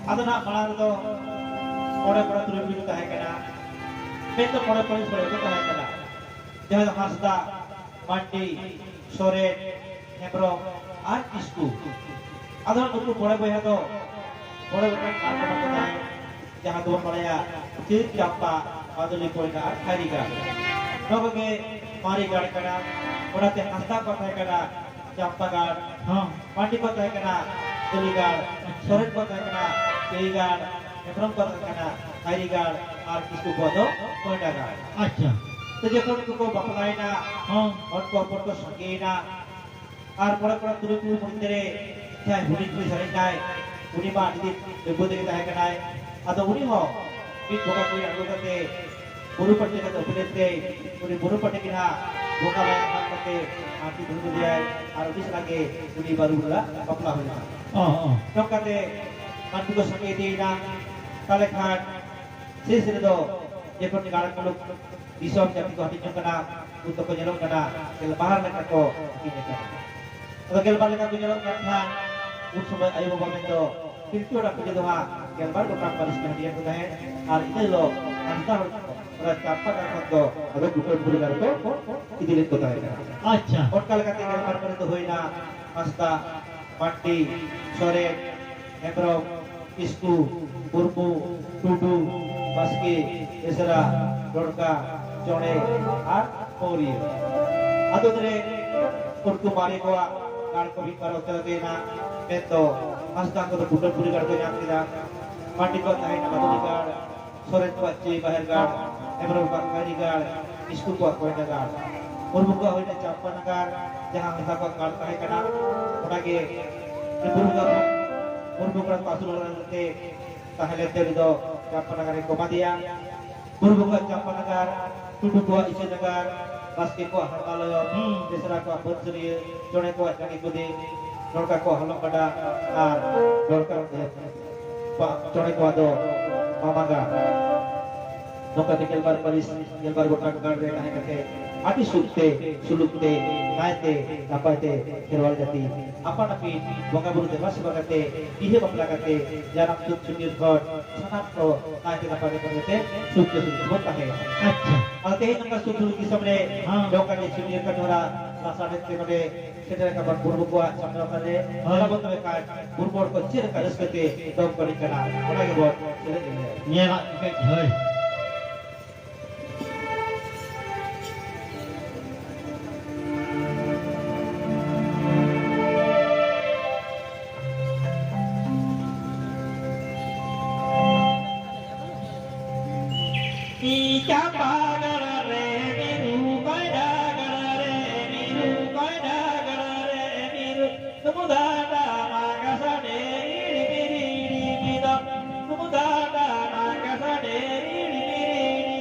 ᱟᱫᱚ ᱱᱟᱜ ᱢᱟᱲᱟᱝ ᱨᱮᱫᱚ ᱢᱚᱬᱮ ᱠᱚᱲᱟ ᱛᱩᱨᱩᱭ ᱠᱩᱲᱤ ᱠᱚ ᱛᱟᱦᱮᱸ ᱠᱟᱱᱟ, ᱢᱮᱱᱫᱚ ᱢᱚᱬᱮ ᱯᱟᱹᱨᱤᱥ ᱦᱚᱲ ᱠᱚ ᱛᱟᱦᱮᱸ ᱠᱟᱱᱟ, ᱡᱟᱦᱟᱸ ᱫᱚ ᱦᱟᱸᱥᱫᱟ, ᱢᱟᱱᱰᱤ, ᱥᱚᱨᱮᱱ, ᱦᱮᱢᱵᱨᱚᱢ ᱟᱨ ᱠᱤᱥᱠᱩ᱾ ᱟᱫᱚ ᱱᱩᱠᱩ ᱢᱚᱬᱮ ᱵᱚᱭᱦᱟ ᱫᱚ ᱢᱚᱬᱮ ᱜᱚᱴᱟᱝ ᱜᱟᱲ ᱠᱚ ᱢᱮᱱᱟᱜ ᱠᱚ ᱛᱟᱦᱮᱸᱫ, ᱡᱟᱦᱟᱸ ᱫᱚᱵᱚᱱ ᱵᱟᱲᱟᱭᱟ ᱪᱟᱹᱛ, ᱪᱟᱢᱯᱟ, ᱵᱟᱫᱚᱞᱤ, ᱠᱚᱭᱰᱟ ᱟᱨ ᱠᱷᱟᱭᱨᱤ ᱜᱟᱲ᱾ ᱱᱚᱣᱟ ᱠᱚᱜᱮ ᱢᱟᱨᱮ ᱜᱟᱲ ᱠᱟᱱᱟ᱾ ᱚᱱᱟᱛᱮ ᱦᱟᱸᱥᱫᱟ ᱠᱚ ᱛᱟᱦᱮᱸ ᱠᱟᱱᱟ ᱪᱟᱢᱯᱟ ᱜᱟᱲ, ᱦᱚᱸ᱾ ᱢᱟᱱᱰᱤ ᱠᱚ ᱛᱟᱦᱮᱸ ᱠᱟᱱᱟ ᱫᱟᱹᱞᱤ ᱜᱟᱲ, ᱟᱪᱪᱷᱟ᱾ ᱥᱚᱨᱮᱱ ᱠᱚ ᱛᱟᱦᱮᱸ ᱠᱟᱱᱟ ᱪᱟᱹᱭ ᱜᱟᱲ, ᱦᱮᱢᱵᱨᱚᱢ ᱠᱚ ᱛᱟᱦᱮᱸ ᱠᱟᱱᱟ ᱠᱷᱟᱭᱨᱤ ᱜᱟᱲ ᱟᱨ ᱠᱤᱥᱠᱩ ᱠᱚᱣᱟᱜ ᱫᱚ ᱠᱚᱭᱰᱟ ᱜᱟᱲ᱾ ᱟᱪᱪᱷᱟ᱾ ᱛᱚ ᱡᱚᱠᱷᱚᱱ ᱩᱱᱠᱩ ᱠᱚ ᱵᱟᱯᱞᱟᱭᱮᱱᱟ, ᱦᱚᱸ᱾ ᱦᱚᱲ ᱠᱚ ᱦᱚᱯᱚᱱ ᱠᱚ ᱥᱟᱸᱜᱮᱭᱮᱱᱟ, ᱟᱨ ᱢᱚᱬᱮ ᱠᱚᱲᱟ ᱛᱩᱨᱩᱭ ᱠᱩᱲᱤ ᱢᱚᱫᱽᱫᱷᱮ ᱨᱮ ᱡᱟᱦᱟᱸᱭ ᱦᱩᱰᱤᱧ ᱠᱩᱲᱤ ᱥᱟᱨᱮᱡ ᱮᱱᱟᱭ, ᱩᱱᱤ ᱢᱟ ᱟᱹᱰᱤ ᱫᱤᱱ ᱰᱟᱺᱜᱩᱣᱟᱹ ᱛᱮᱜᱮ ᱛᱟᱦᱮᱸ ᱠᱟᱱᱟᱭ᱾ ᱟᱫᱚ ᱩᱱᱤ ᱦᱚᱸ ᱢᱤᱫ ᱵᱚᱸᱜᱟ ᱠᱩᱲᱤ ᱟᱬᱜᱚ ᱠᱟᱛᱮ ᱵᱩᱨᱩ ᱯᱟᱴᱮ ᱠᱟᱛᱮ ᱩᱯᱮᱞᱮᱫ ᱛᱮ, ᱩᱱᱤ ᱵᱩᱨᱩ ᱯᱟᱴᱮ ᱜᱮ ᱱᱟᱦᱟᱜ ᱵᱚᱸᱜᱟ ᱢᱟᱭᱟᱢ ᱦᱟᱛ ᱠᱟᱛᱮ ᱟᱨᱛᱤ ᱫᱷᱩᱨ ᱞᱮᱫᱮᱭᱟᱭ ᱟᱨ ᱩᱱᱤ ᱥᱟᱞᱟᱜ ᱜᱮ ᱩᱱᱤ ᱵᱟᱹᱨᱩ ᱵᱚᱸᱜᱟ ᱵᱟᱯᱞᱟ ᱦᱩᱭ ᱮᱱᱟ᱾ ᱚ, ᱚ᱾ ᱱᱚᱝᱠᱟᱛᱮ ᱢᱟᱹᱱᱢᱤ ᱠᱚ ᱥᱟᱸᱜᱮ ᱤᱫᱤᱭᱮᱱᱟ᱾ ᱛᱟᱦᱞᱮ ᱠᱷᱟᱱ ᱥᱮᱥ ᱨᱮᱫᱚ ᱡᱚᱠᱷᱚᱱ ᱜᱟᱲ ᱢᱩᱞᱩᱠ ᱫᱤᱥᱚᱢ ᱡᱟᱹᱛᱤ ᱠᱚ ᱦᱟᱹᱴᱤᱧᱚᱜ ᱠᱟᱱᱟ, ᱩᱱ ᱫᱚᱠᱚ ᱧᱮᱞᱚᱜ ᱠᱟᱱᱟ ᱜᱮᱞᱵᱟᱨ ᱞᱮᱠᱟ ᱠᱚ ᱦᱟᱹᱴᱤᱧ ᱟᱠᱟᱱᱟ᱾ ᱟᱫᱚ ᱜᱮᱞᱵᱟᱨ ᱞᱮᱠᱟ ᱠᱚ ᱧᱮᱞᱚᱜ ᱠᱟᱱ ᱠᱷᱟᱱ ᱩᱱ ᱥᱚᱢᱚᱭ ᱟᱭᱳ ᱵᱟᱵᱟ ᱢᱮᱱᱫᱚ ᱯᱤᱞᱪᱩ ᱦᱟᱲᱟᱢ ᱵᱩᱰᱷᱤ ᱫᱚ ᱦᱟᱸᱜ ᱜᱮᱞᱵᱟᱨ ᱜᱚᱴᱟᱝ ᱯᱟᱹᱨᱤᱥ ᱠᱤᱱ ᱦᱟᱹᱴᱤᱧ ᱟᱠᱚ ᱛᱟᱦᱮᱸᱫ᱾ ᱟᱨ ᱤᱱᱟᱹ ᱦᱤᱞᱳᱜ ᱦᱟᱸᱥᱫᱟ ᱦᱚᱲ ᱠᱚ ᱚᱱᱟ ᱪᱟᱢᱯᱟ ᱜᱟᱲ ᱠᱷᱚᱱ ᱫᱚ ᱟᱫᱚ ᱠᱩᱴᱟᱹᱢ ᱯᱩᱨᱤ ᱜᱟᱲ ᱠᱚ ᱤᱫᱤ ᱞᱮᱫ ᱠᱚ ᱛᱟᱦᱮᱸ ᱠᱟᱱᱟ᱾ ᱟᱪᱪᱷᱟ᱾ ᱚᱱᱠᱟ ᱞᱮᱠᱟᱛᱮ ᱜᱮᱞᱵᱟᱨ ᱠᱚᱨᱮ ᱫᱚ ᱦᱩᱭᱱᱟ ᱦᱟᱸᱥᱫᱟ, ᱢᱟᱱᱰᱤ, ᱥᱚᱨᱮᱱ, ᱦᱮᱢᱵᱨᱚᱢ, ᱠᱤᱥᱠᱩ, ᱢᱩᱨᱢᱩ, ᱴᱩᱰᱩ, ᱵᱟᱥᱠᱮ, ᱵᱮᱥᱨᱟ, ᱰᱚᱲᱠᱟ, ᱪᱚᱬᱮ ᱟᱨ ᱢᱳᱨᱤᱭᱟᱹ᱾ ᱟᱫᱚ ᱨᱮ ᱩᱱᱠᱩ ᱢᱟᱨᱮ ᱠᱚᱣᱟᱜ ᱜᱟᱲ ᱠᱚ ᱢᱤᱫ ᱵᱟᱨ ᱚᱪᱚᱞ ᱛᱮᱱᱟ, ᱢᱮᱱᱫᱚ ᱦᱟᱸᱥᱫᱟ ᱠᱚᱫᱚ ᱠᱩᱴᱟᱹᱢ ᱯᱩᱨᱤ ᱜᱟᱲ ᱠᱚ ᱧᱟᱢ ᱠᱮᱫᱟ᱾ ᱢᱟᱱᱰᱤ ᱠᱚᱣᱟᱜ ᱛᱟᱦᱮᱸᱭᱮᱱᱟ ᱵᱟᱫᱚᱞᱤ ᱜᱟᱲ, ᱥᱚᱨᱮᱱ ᱠᱚᱣᱟᱜ ᱪᱟᱹᱭ ᱵᱟᱦᱮᱨ ᱜᱟᱲ, ᱦᱮᱢᱵᱨᱚᱢ ᱠᱚᱣᱟᱜ ᱠᱷᱟᱭᱨᱤ ᱜᱟᱲ, ᱠᱤᱥᱠᱩ ᱠᱚᱣᱟᱜ ᱠᱚᱭᱰᱟ ᱜᱟᱲ, ᱢᱩᱨᱢᱩ ᱠᱚᱣᱟᱜ ᱦᱩᱭᱱᱟ ᱪᱟᱢᱯᱟ ᱱᱟᱜᱟᱨ, ᱡᱟᱦᱟᱸ ᱦᱟᱸᱥᱫᱟ ᱠᱚᱣᱟᱜ ᱜᱟᱲ ᱛᱟᱦᱮᱸ ᱠᱟᱱᱟ, ᱚᱱᱟᱜᱮ ᱢᱩᱨᱢᱩ ᱠᱚᱣᱟᱜ, ᱢᱩᱨᱢᱩ ᱠᱚᱲᱟ ᱠᱚ ᱟᱹᱥᱩᱞ ᱦᱚᱲ ᱞᱮᱠᱟᱛᱮ ᱛᱟᱦᱮᱸ ᱞᱮᱱᱛᱮ ᱩᱱᱤ ᱫᱚ ᱪᱟᱢᱯᱟ ᱱᱟᱜᱟᱨ ᱨᱮ ᱠᱚ ᱮᱢᱟᱫᱮᱭᱟ᱾ ᱵᱩᱨᱩ ᱵᱚᱸᱜᱟ ᱪᱟᱢᱯᱟ ᱱᱟᱜᱟᱨ, ᱴᱩᱰᱩ ᱠᱚᱣᱟᱜ ᱤᱪᱟᱹ ᱱᱟᱜᱟᱨ, ᱵᱟᱥᱠᱮ ᱠᱚᱣᱟᱜ ᱦᱟᱲᱢᱟ ᱞᱚᱭᱚᱝ, ᱦᱩᱸ᱾ ᱵᱮᱥᱨᱟ ᱠᱚᱣᱟᱜ ᱵᱟᱹᱫᱽ ᱥᱟᱹᱨᱭᱟᱹ, ᱪᱚᱬᱮ ᱠᱚᱣᱟᱜ ᱡᱟᱸᱜᱮ ᱠᱩᱫᱤ, ᱰᱚᱲᱠᱟ ᱠᱚᱣᱟᱜ ᱦᱚᱞᱚᱝ ᱜᱟᱰᱟ, ᱟᱨ ᱰᱚᱲᱠᱟ, ᱮ, ᱯᱟ-, ᱪᱚᱬᱮ ᱠᱚᱣᱟᱜ ᱫᱚ ᱢᱟᱢᱟ ᱜᱟᱲ᱾ ᱱᱚᱝᱠᱟ ᱛᱮ ᱜᱮᱞᱵᱟᱨ ᱯᱟᱹᱨᱤᱥ, ᱜᱮᱞᱵᱟᱨ ᱜᱚᱴᱟᱝ ᱜᱟᱲ ᱨᱮ ᱛᱟᱦᱮᱸ ᱠᱟᱛᱮ ᱟᱹᱰᱤ ᱥᱩᱠ ᱛᱮ, ᱥᱩᱞᱩᱠ ᱛᱮ, ᱱᱟᱭ ᱛᱮ, ᱱᱟᱯᱟᱭ ᱛᱮ ᱠᱷᱮᱨᱣᱟᱞ ᱡᱟᱹᱛᱤ ᱟᱯᱟᱱ ᱟᱹᱯᱤᱱ ᱵᱚᱸᱜᱟ ᱵᱩᱨᱩ ᱫᱮᱵᱟ ᱥᱮᱵᱟ ᱠᱟᱛᱮ, ᱵᱤᱦᱟᱹ ᱵᱟᱯᱞᱟ ᱠᱟᱛᱮ, ᱡᱟᱱᱟᱢ ᱪᱷᱩᱛ ᱪᱷᱟᱹᱴᱭᱟᱹᱨ ᱠᱷᱚᱱ ᱥᱟᱱᱟᱢ ᱠᱚ ᱱᱟᱭᱛᱮ ᱱᱟᱯᱟᱭ ᱛᱮ ᱠᱟᱹᱢᱤ ᱠᱟᱛᱮ ᱥᱩᱠ ᱛᱮ ᱥᱩᱞᱩᱠ ᱛᱮᱵᱚᱱ ᱛᱟᱦᱮᱸᱭᱟ᱾ ᱟᱪᱪᱷᱟ᱾ ᱟᱨ ᱛᱮᱦᱮᱧ ᱱᱚᱝᱠᱟ ᱥᱩᱠ ᱥᱩᱞᱩᱠ ᱫᱤᱥᱚᱢ ᱨᱮ ᱦᱮᱸ᱾ ᱱᱚᱝᱠᱟ ᱜᱮ ᱪᱷᱟᱹᱴᱭᱟᱹᱨ ᱠᱟᱹᱢᱤ ᱦᱚᱨᱟ ᱞᱟᱥᱟᱲᱦᱮᱫ ᱛᱮ ᱱᱚᱰᱮ ᱥᱮᱴᱮᱨ ᱟᱠᱟᱱ ᱵᱚᱱ ᱵᱩᱨᱩ ᱠᱚᱣᱟᱜ ᱥᱟᱢᱱᱟ ᱛᱟᱞᱮ ᱦᱮᱸ᱾ ᱧᱮᱞ ᱟᱵᱚᱱ ᱛᱚᱵᱮ ᱠᱷᱟᱱ ᱵᱩᱨᱩ ᱦᱚᱲ ᱠᱚ ᱪᱮᱫ ᱞᱮᱠᱟ ᱨᱟᱹᱥᱠᱟᱹ ᱛᱮ ᱫᱚᱝ ᱠᱚ ᱮᱱᱮᱡ ᱠᱟᱱᱟ, ᱚᱱᱟ ᱜᱮᱵᱚᱱ ᱥᱮᱞᱮᱫ ᱞᱮᱜᱮ᱾ ᱧᱮᱞᱟᱜ ᱠᱟᱹᱡ ᱦᱳᱭ᱾ ᱪᱟᱢᱯᱟ ᱜᱟᱲ ᱨᱮ ᱢᱤᱨᱩ, ᱠᱚᱭᱰᱟ ᱜᱟᱲ ᱨᱮ ᱢᱤᱨᱩ, ᱠᱚᱭᱰᱟ ᱜᱟᱲ ᱨᱮ ᱢᱤᱨᱩ᱾ ᱥᱩᱢᱩᱫᱟᱱᱟ ᱢᱟᱜᱟᱥᱟᱰᱮ ᱤᱲᱤ ᱵᱤᱨᱤ ᱤᱲᱤ ᱵᱤᱫᱚ᱾ ᱥᱩᱢᱩᱫᱟᱱᱟ ᱢᱟᱜᱟᱥᱟᱰᱮ ᱤᱲᱤ ᱵᱤᱨᱤ ᱤᱲᱤ᱾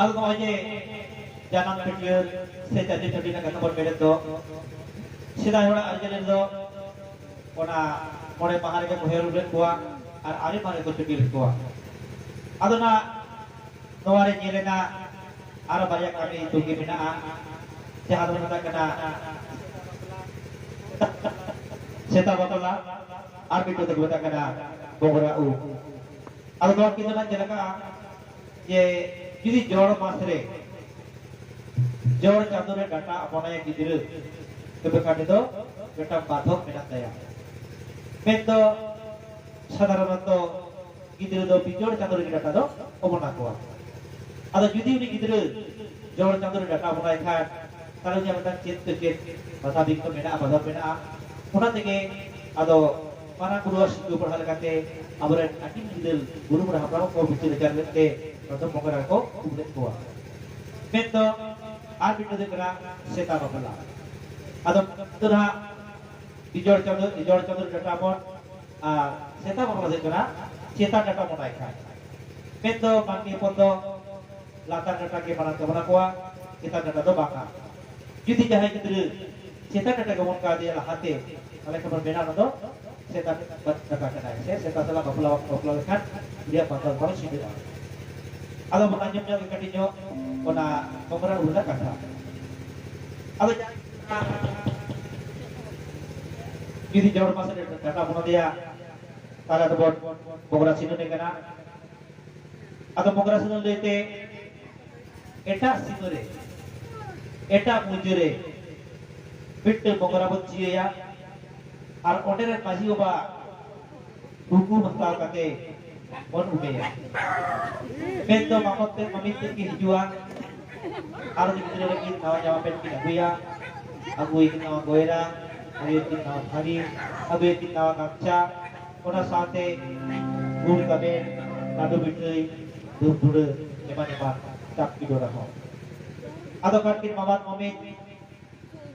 ᱟᱫᱚ ᱱᱚᱜᱼᱚᱭ ᱡᱮ ᱡᱟᱱᱟᱢ ᱪᱷᱟᱹᱴᱭᱟᱹᱨ ᱥᱮ ᱪᱟᱹᱴᱭᱟᱹ ᱪᱷᱟᱹᱴᱭᱟᱹᱨ ᱨᱮᱱᱟᱜ ᱠᱟᱛᱷᱟ ᱵᱚᱱ ᱢᱮᱱᱮᱫ ᱫᱚ, ᱥᱮᱫᱟᱭ ᱦᱚᱲᱟᱜ ᱟᱹᱨᱤᱪᱟᱹᱞᱤ ᱨᱮᱫᱚ ᱚᱱᱟ ᱢᱚᱬᱮ ᱢᱟᱦᱟ ᱨᱮᱜᱮ ᱠᱚ ᱦᱮᱣ ᱨᱩᱣᱟᱹᱲ ᱠᱚᱣᱟ ᱟᱨ ᱟᱨᱮ ᱢᱟᱦᱟ ᱨᱮᱠᱚ ᱪᱷᱟᱹᱴᱭᱟᱹᱨ ᱠᱚᱣᱟ᱾ ᱟᱫᱚ ᱱᱟᱜ ᱱᱚᱣᱟ ᱨᱮ ᱧᱮᱞ ᱮᱱᱟ ᱟᱨ ᱵᱟᱨᱭᱟ ᱠᱟᱹᱢᱤ ᱛᱩᱜᱤ ᱢᱮᱱᱟᱜᱼᱟ, ᱡᱟᱦᱟᱸ ᱫᱚ ᱢᱮᱛᱟᱜ ᱠᱟᱱᱟ ᱥᱮᱛᱟ ᱵᱟᱯᱞᱟ ᱟᱨ ᱢᱤᱫᱴᱟᱝ ᱫᱚᱠᱚ ᱢᱮᱛᱟᱜ ᱠᱟᱱᱟ ᱵᱚᱸᱜᱽᱨᱟ ᱩᱢ᱾ ᱟᱫᱚ ᱱᱚᱣᱟ ᱠᱤᱱ ᱫᱚ ᱱᱟᱜ ᱧᱮᱞ ᱟᱠᱟᱜᱼᱟ ᱡᱮ ᱡᱩᱫᱤ ᱡᱚᱲ ᱢᱟᱥ ᱨᱮ ᱡᱚᱲ ᱪᱟᱸᱫᱳ ᱨᱮ ᱰᱟᱴᱟ ᱟᱯᱚᱱᱟᱭᱟ ᱜᱤᱫᱽᱨᱟᱹ, ᱛᱚᱵᱮ ᱠᱷᱟᱱ ᱫᱚ ᱢᱤᱫᱴᱟᱝ ᱵᱟᱫᱷᱚᱠ ᱢᱮᱱᱟᱜ ᱛᱟᱭᱟ᱾ ᱢᱮᱱᱫᱚ ᱥᱟᱫᱷᱟᱨᱚᱱᱚᱛᱚ ᱜᱤᱫᱽᱨᱟᱹ ᱫᱚ ᱵᱤᱡᱚᱲ ᱪᱟᱸᱫᱳ ᱨᱮᱜᱮ ᱰᱟᱴᱟ ᱫᱚ ᱚᱢᱚᱱ ᱟᱠᱚᱣᱟ᱾ ᱟᱫᱚ ᱡᱩᱫᱤ ᱩᱱᱤ ᱜᱤᱫᱽᱨᱟᱹ ᱡᱚᱲ ᱪᱟᱸᱫᱳ ᱨᱮ ᱰᱟᱴᱟ ᱚᱢᱚᱱᱟᱭ ᱠᱷᱟᱱ, ᱛᱟᱦᱞᱮ ᱩᱱᱤᱭᱟᱜ ᱢᱤᱫᱴᱟᱝ ᱪᱮᱫ ᱛᱮ ᱪᱮᱫ ᱵᱟᱫᱷᱟ ᱵᱤᱜᱷᱱᱚ ᱢᱮᱱᱟᱜᱼᱟ, ᱵᱟᱫᱷᱟ ᱢᱮᱱᱟᱜᱼᱟ᱾ ᱚᱱᱟ ᱛᱮᱜᱮ ᱟᱫᱚ ᱢᱟᱨᱟᱝ ᱵᱩᱨᱩᱣᱟᱜ ᱥᱤᱠᱷᱟᱹ ᱯᱟᱲᱦᱟᱣ ᱞᱮᱠᱟᱛᱮ ᱟᱵᱚᱨᱮᱱ ᱟᱹᱜᱤᱞ ᱵᱤᱫᱟᱹᱞ ᱜᱩᱨᱩ ᱢᱚᱬᱮ ᱦᱟᱯᱲᱟᱢ ᱠᱚ ᱵᱤᱪᱟᱹᱨ ᱟᱪᱟᱨ ᱞᱮᱫ ᱛᱮ ᱱᱚᱣᱟ ᱫᱚ ᱵᱚᱸᱜᱟ ᱨᱮᱠᱚ ᱩᱢ ᱞᱮᱫ ᱠᱚᱣᱟ᱾ ᱢᱮᱱᱫᱚ ᱟᱨ ᱢᱤᱫᱴᱟᱝ ᱫᱚ ᱦᱩᱭᱩᱜ ᱠᱟᱱᱟ ᱥᱮᱛᱟ ᱵᱟᱯᱞᱟ᱾ ᱟᱫᱚ ᱫᱚ ᱱᱟᱦᱟᱜ ᱵᱤᱡᱚᱲ ᱪᱟᱸᱫᱳ, ᱵᱤᱡᱚᱲ ᱪᱟᱸᱫᱳ ᱨᱮ ᱰᱟᱴᱟ ᱚᱢᱚᱱ ᱟᱨ ᱥᱮᱛᱟ ᱵᱟᱯᱞᱟ ᱫᱚ ᱦᱩᱭᱩᱜ ᱠᱟᱱᱟ ᱪᱮᱛᱟᱱ ᱰᱟᱴᱟ ᱚᱢᱚᱱᱟᱭ ᱠᱷᱟᱱ᱾ ᱢᱮᱱᱫᱚ ᱢᱟᱹᱱᱢᱤ ᱦᱚᱯᱚᱱ ᱫᱚ ᱞᱟᱛᱟᱨ ᱰᱟᱴᱟ ᱜᱮ ᱢᱟᱲᱟᱝ ᱛᱮ ᱚᱢᱚᱱ ᱟᱠᱚᱣᱟ, ᱪᱮᱛᱟᱱ ᱰᱟᱴᱟ ᱫᱚ ᱵᱟᱝᱟ᱾ ᱡᱩᱫᱤ ᱡᱟᱦᱟᱸᱭ ᱜᱤᱫᱽᱨᱟᱹ ᱪᱮᱛᱟᱱ ᱰᱟᱴᱟ ᱜᱮ ᱚᱢᱚᱱ ᱠᱟᱣᱫᱮᱭᱟ ᱞᱟᱦᱟᱛᱮ, ᱛᱟᱦᱞᱮ ᱠᱷᱟᱱ ᱵᱚᱱ ᱢᱮᱱᱟ ᱚᱱᱟ ᱫᱚ ᱥᱮᱛᱟ ᱰᱟᱴᱟ ᱠᱟᱱᱟᱭ, ᱥᱮ ᱥᱮᱛᱟ ᱥᱟᱞᱟᱜ ᱵᱟᱯᱞᱟ, ᱵᱟᱯᱞᱟ ᱞᱮᱠᱷᱟᱱ ᱩᱱᱤᱭᱟᱜ ᱵᱟᱯᱞᱟ ᱵᱟᱝ ᱪᱷᱤᱸᱰᱟᱹᱜᱼᱟ᱾ ᱟᱫᱚ ᱵᱚᱱ ᱟᱸᱡᱚᱢ ᱧᱚᱜ ᱠᱟᱹᱴᱤᱡ ᱧᱚᱜ ᱚᱱᱟ ᱵᱚᱸᱜᱽᱨᱟ ᱩᱢ ᱨᱮᱱᱟᱜ ᱠᱟᱛᱷᱟ᱾ ᱟᱫᱚ ᱡᱩᱫᱤ ᱡᱚᱲ ᱢᱟᱥ ᱨᱮ ᱰᱟᱴᱟ ᱵᱚᱱ ᱤᱫᱤᱭᱟ, ᱛᱟᱦᱞᱮ ᱟᱫᱚ ᱵᱚᱱ ᱵᱚᱸᱜᱽᱨᱟ ᱥᱤᱸᱫᱩᱨ ᱮ ᱠᱟᱱᱟ᱾ ᱟᱫᱚ ᱵᱚᱸᱜᱽᱨᱟ ᱥᱤᱸᱫᱩᱨ ᱞᱟᱹᱭᱛᱮ ᱮᱴᱟᱜ ᱥᱤᱢᱟᱹ ᱨᱮ, ᱮᱴᱟᱜ ᱢᱩᱡᱟᱹ ᱨᱮ ᱢᱤᱫᱴᱟᱹᱝ ᱵᱚᱸᱜᱽᱨᱟ ᱵᱚᱱ ᱪᱤᱭᱟᱹᱭᱟ ᱟᱨ ᱚᱸᱰᱮ ᱨᱮᱱ ᱢᱟᱹᱡᱷᱤ ᱵᱟᱵᱟ ᱦᱩᱠᱩᱢ ᱦᱟᱛᱟᱣ ᱠᱟᱛᱮ ᱵᱚᱱ ᱩᱢᱮᱭᱟ᱾ ᱢᱮᱱᱫᱚ ᱢᱟᱢᱚᱛ ᱛᱮ ᱢᱟᱹᱢᱤ ᱛᱮᱫ ᱠᱤᱱ ᱦᱤᱡᱩᱜᱼᱟ ᱟᱨ ᱩᱱᱤ ᱜᱤᱫᱽᱨᱟᱹ ᱞᱟᱹᱜᱤᱫ ᱱᱟᱣᱟ ᱡᱟᱢᱟ ᱯᱮᱱᱴ ᱠᱤᱱ ᱟᱹᱜᱩᱭᱟ, ᱟᱹᱜᱩᱭᱟᱠᱤᱱ ᱱᱟᱣᱟ ᱜᱚᱭᱨᱟ, ᱟᱹᱜᱩᱭᱟᱠᱤᱱ ᱱᱟᱣᱟ ᱯᱷᱟᱹᱨᱤ, ᱟᱹᱜᱩᱭᱟᱠᱤᱱ ᱱᱟᱣᱟ ᱜᱟᱢᱪᱷᱟ, ᱚᱱᱟ ᱥᱟᱶᱛᱮ ᱜᱩᱲ ᱛᱟᱵᱮᱱ, ᱞᱟᱹᱰᱩ ᱢᱤᱴᱷᱟᱹᱭ, ᱫᱷᱩᱯ ᱫᱷᱩᱲᱟᱹ ᱮᱢᱟᱱ ᱮᱢᱟᱱ ᱪᱟᱯ ᱠᱤ ᱰᱚᱨᱟ ᱦᱚᱸ᱾ ᱟᱫᱚ ᱠᱷᱟᱱ ᱠᱤᱱ ᱢᱟᱢᱟᱛ ᱢᱟᱹᱢᱤ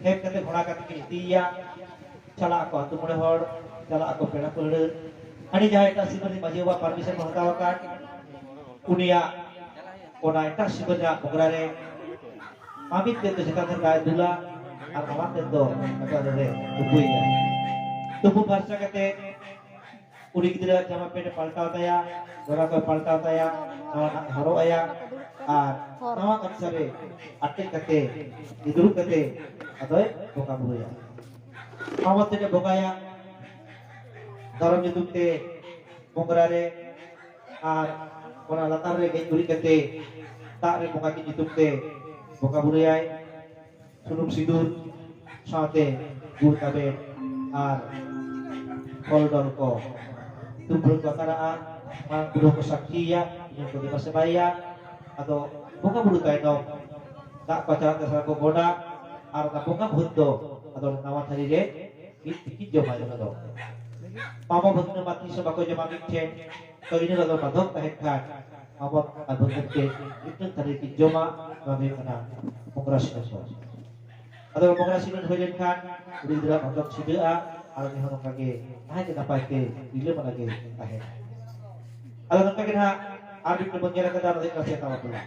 ᱦᱮᱡ ᱠᱟᱛᱮ ᱜᱷᱚᱲᱟ ᱠᱟᱛᱮ ᱠᱤᱱ ᱤᱫᱤᱭᱮᱭᱟ᱾ ᱪᱟᱞᱟᱜ ᱟᱠᱚ ᱟᱹᱛᱩ ᱢᱚᱬᱮ ᱦᱚᱲ, ᱪᱟᱞᱟᱜ ᱟᱠᱚ ᱯᱮᱲᱟ ᱯᱟᱹᱲᱦᱟᱹ᱾ ᱟᱹᱰᱤ ᱡᱟᱦᱟᱸᱭ ᱮᱴᱟᱜ ᱥᱤᱢᱟᱹ ᱨᱤᱱᱤᱡ ᱢᱟᱹᱡᱷᱤ ᱵᱟᱵᱟ ᱯᱟᱨᱢᱤᱥᱚᱱ ᱠᱚ ᱦᱟᱛᱟᱣ ᱟᱠᱟᱫ, ᱩᱱᱤᱭᱟᱜ ᱚᱱᱟ ᱮᱴᱟᱜ ᱥᱤᱢᱟᱹ ᱨᱮᱱᱟᱜ ᱵᱚᱜᱽᱲᱟ ᱨᱮ ᱢᱟᱢᱤ ᱛᱮᱫ ᱫᱚ ᱪᱮᱛᱟᱱ ᱥᱮᱫ ᱫᱟᱜ ᱮ ᱫᱩᱞᱟ ᱟᱨ ᱢᱟᱢᱟ ᱛᱮᱫ ᱫᱚ ᱞᱟᱛᱟᱨ ᱨᱮ ᱛᱩᱯᱩᱭᱮᱱᱟ᱾ ᱛᱩᱯᱩ ᱯᱷᱟᱨᱪᱟ ᱠᱟᱛᱮ ᱩᱱᱤ ᱜᱤᱫᱽᱨᱟᱹ ᱡᱟᱢᱟ ᱯᱮᱱᱴ ᱮ ᱯᱟᱞᱴᱟᱣ ᱛᱟᱭᱟ, ᱰᱚᱨᱟ ᱠᱚᱭ ᱯᱟᱞᱴᱟᱣ ᱛᱟᱭᱟ, ᱱᱟᱣᱟ ᱱᱟᱜ ᱦᱚᱨᱚᱜ ᱟᱭᱟ ᱟᱨ ᱱᱟᱣᱟ ᱜᱟᱢᱪᱷᱟ ᱨᱮ ᱟᱴᱮᱫ ᱠᱟᱛᱮ ᱫᱩᱲᱩᱵ ᱠᱟᱛᱮ ᱟᱫᱚᱭ ᱵᱚᱸᱜᱟ ᱵᱩᱨᱩᱭᱟ᱾ ᱢᱟᱢᱟ ᱛᱮᱫ ᱮ ᱵᱚᱸᱜᱟᱭᱟ ᱫᱷᱚᱨᱚᱢ ᱧᱩᱛᱩᱢ ᱛᱮ ᱵᱚᱸᱜᱟ ᱨᱮ ᱟᱨ ᱚᱱᱟ ᱞᱟᱛᱟᱨ ᱨᱮ ᱜᱮᱡ ᱜᱩᱨᱤᱡ ᱠᱟᱛᱮ ᱫᱟᱜ ᱨᱮ ᱵᱚᱸᱜᱟ ᱠᱤᱱ ᱧᱩᱛᱩᱢ ᱛᱮ ᱵᱚᱸᱜᱟ ᱵᱩᱨᱩᱭᱟᱭ᱾ ᱥᱩᱱᱩᱢ ᱥᱤᱸᱫᱩᱨ ᱥᱟᱶᱛᱮ ᱜᱩᱲ ᱛᱟᱵᱮᱱ ᱟᱨ ᱯᱷᱚᱞ ᱰᱚᱞ ᱠᱚ ᱫᱩᱯᱲᱩᱵ ᱠᱚ ᱟᱛᱟᱨᱟᱜᱼᱟ᱾ ᱢᱟᱨᱟᱝ ᱵᱩᱨᱩ ᱠᱚ ᱥᱟᱹᱠᱷᱤᱭᱟ, ᱤᱱᱟᱹ ᱠᱚ ᱫᱮᱵᱟ ᱥᱮᱵᱟᱭᱟ᱾ ᱟᱫᱚ ᱵᱚᱸᱜᱟ ᱵᱩᱨᱩ ᱛᱟᱭᱱᱚᱢ ᱫᱟᱜ ᱯᱟᱪᱟᱨ ᱫᱟᱥᱟᱨ ᱠᱚ ᱜᱚᱰᱟ ᱟᱨ ᱚᱱᱟ ᱵᱚᱸᱜᱟ ᱵᱷᱚᱛ ᱫᱚ ᱟᱫᱚ ᱱᱟᱣᱟ ᱛᱷᱟᱹᱨᱤ ᱨᱮ ᱢᱤᱫ ᱛᱮᱠᱤᱱ ᱡᱚᱢᱟ ᱡᱚᱱᱚᱜ ᱫᱚ᱾ ᱢᱟᱢᱟ ᱵᱷᱟᱹᱜᱽᱱᱟᱹ ᱢᱟ ᱛᱤᱥ ᱦᱚᱸ ᱵᱟᱠᱚ ᱡᱚᱢᱟ ᱢᱤᱫ ᱴᱷᱮᱱ᱾ ᱛᱚ ᱤᱱᱟᱹ ᱨᱮᱫᱚ ᱵᱟᱫᱷᱚᱠ ᱛᱟᱦᱮᱸ ᱠᱷᱟᱱ ᱢᱟᱢᱟ ᱟᱨ ᱵᱷᱟᱹᱜᱽᱱᱟᱹ ᱛᱮ ᱢᱤᱫᱴᱟᱝ ᱛᱷᱟᱹᱨᱤ ᱠᱤᱱ ᱡᱚᱢᱟ᱾ ᱱᱚᱣᱟ ᱫᱚ ᱦᱩᱭᱩᱜ ᱠᱟᱱᱟ ᱵᱚᱸᱜᱟ ᱥᱤᱱᱟᱹ ᱠᱚ᱾ ᱟᱫᱚ ᱵᱚᱸᱜᱟ ᱥᱤᱱᱟᱹ ᱦᱩᱭ ᱞᱮᱱᱠᱷᱟᱱ ᱩᱱᱤ ᱜᱤᱫᱽᱨᱟᱹ ᱵᱟᱫᱷᱚᱠ ᱪᱷᱤᱰᱟᱹᱜᱼᱟ ᱟᱨ ᱩᱱᱤ ᱦᱚᱸ ᱱᱚᱝᱠᱟ ᱜᱮ ᱱᱟᱭᱛᱮ ᱱᱟᱯᱟᱭ ᱛᱮ ᱨᱤᱞᱟᱹᱢᱟᱞᱟ ᱜᱮ ᱛᱟᱦᱮᱱᱟ᱾ ᱟᱫᱚ ᱱᱚᱝᱠᱟ ᱜᱮ ᱱᱟᱦᱟᱜ ᱟᱨ ᱢᱤᱫᱴᱟᱝ ᱵᱚᱱ ᱧᱮᱞ ᱟᱠᱟᱫᱟ, ᱚᱱᱟ ᱫᱚ ᱦᱩᱭᱩᱜ ᱠᱟᱱᱟ ᱥᱮᱛᱟ ᱵᱟᱯᱞᱟ᱾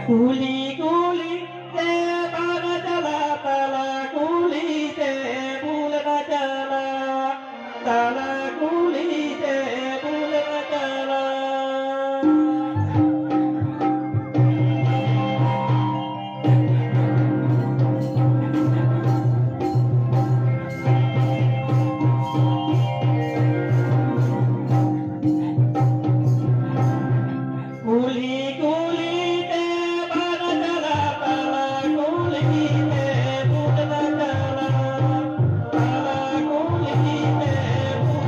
ᱠᱩᱞᱤ ᱠᱩᱞᱤ ᱛᱮ ᱵᱟᱝ ᱪᱟᱞᱟᱜ, ᱛᱟᱞᱟ ᱠᱩᱞᱦᱤ ᱛᱮ ᱵᱩᱞ ᱮᱱᱟ ᱪᱟᱞᱟᱜ, ᱛᱟᱞᱟ ᱠᱩᱞᱦᱤ ᱛᱮ ᱵᱩᱞ ᱮᱱᱟ ᱪᱟᱞᱟᱜ᱾ ᱠᱩᱞᱦᱤ ᱠᱩᱞᱦᱤ ᱛᱮ ᱵᱟᱝ ᱪᱟᱞᱟᱜ, ᱛᱟᱞᱟ ᱠᱩᱞᱦᱤ ᱛᱮ ᱵᱩᱞ ᱮᱱᱟ ᱪᱟᱞᱟᱜ, ᱛᱟᱞᱟ ᱠᱩᱞᱦᱤ ᱛᱮ ᱵᱩᱞ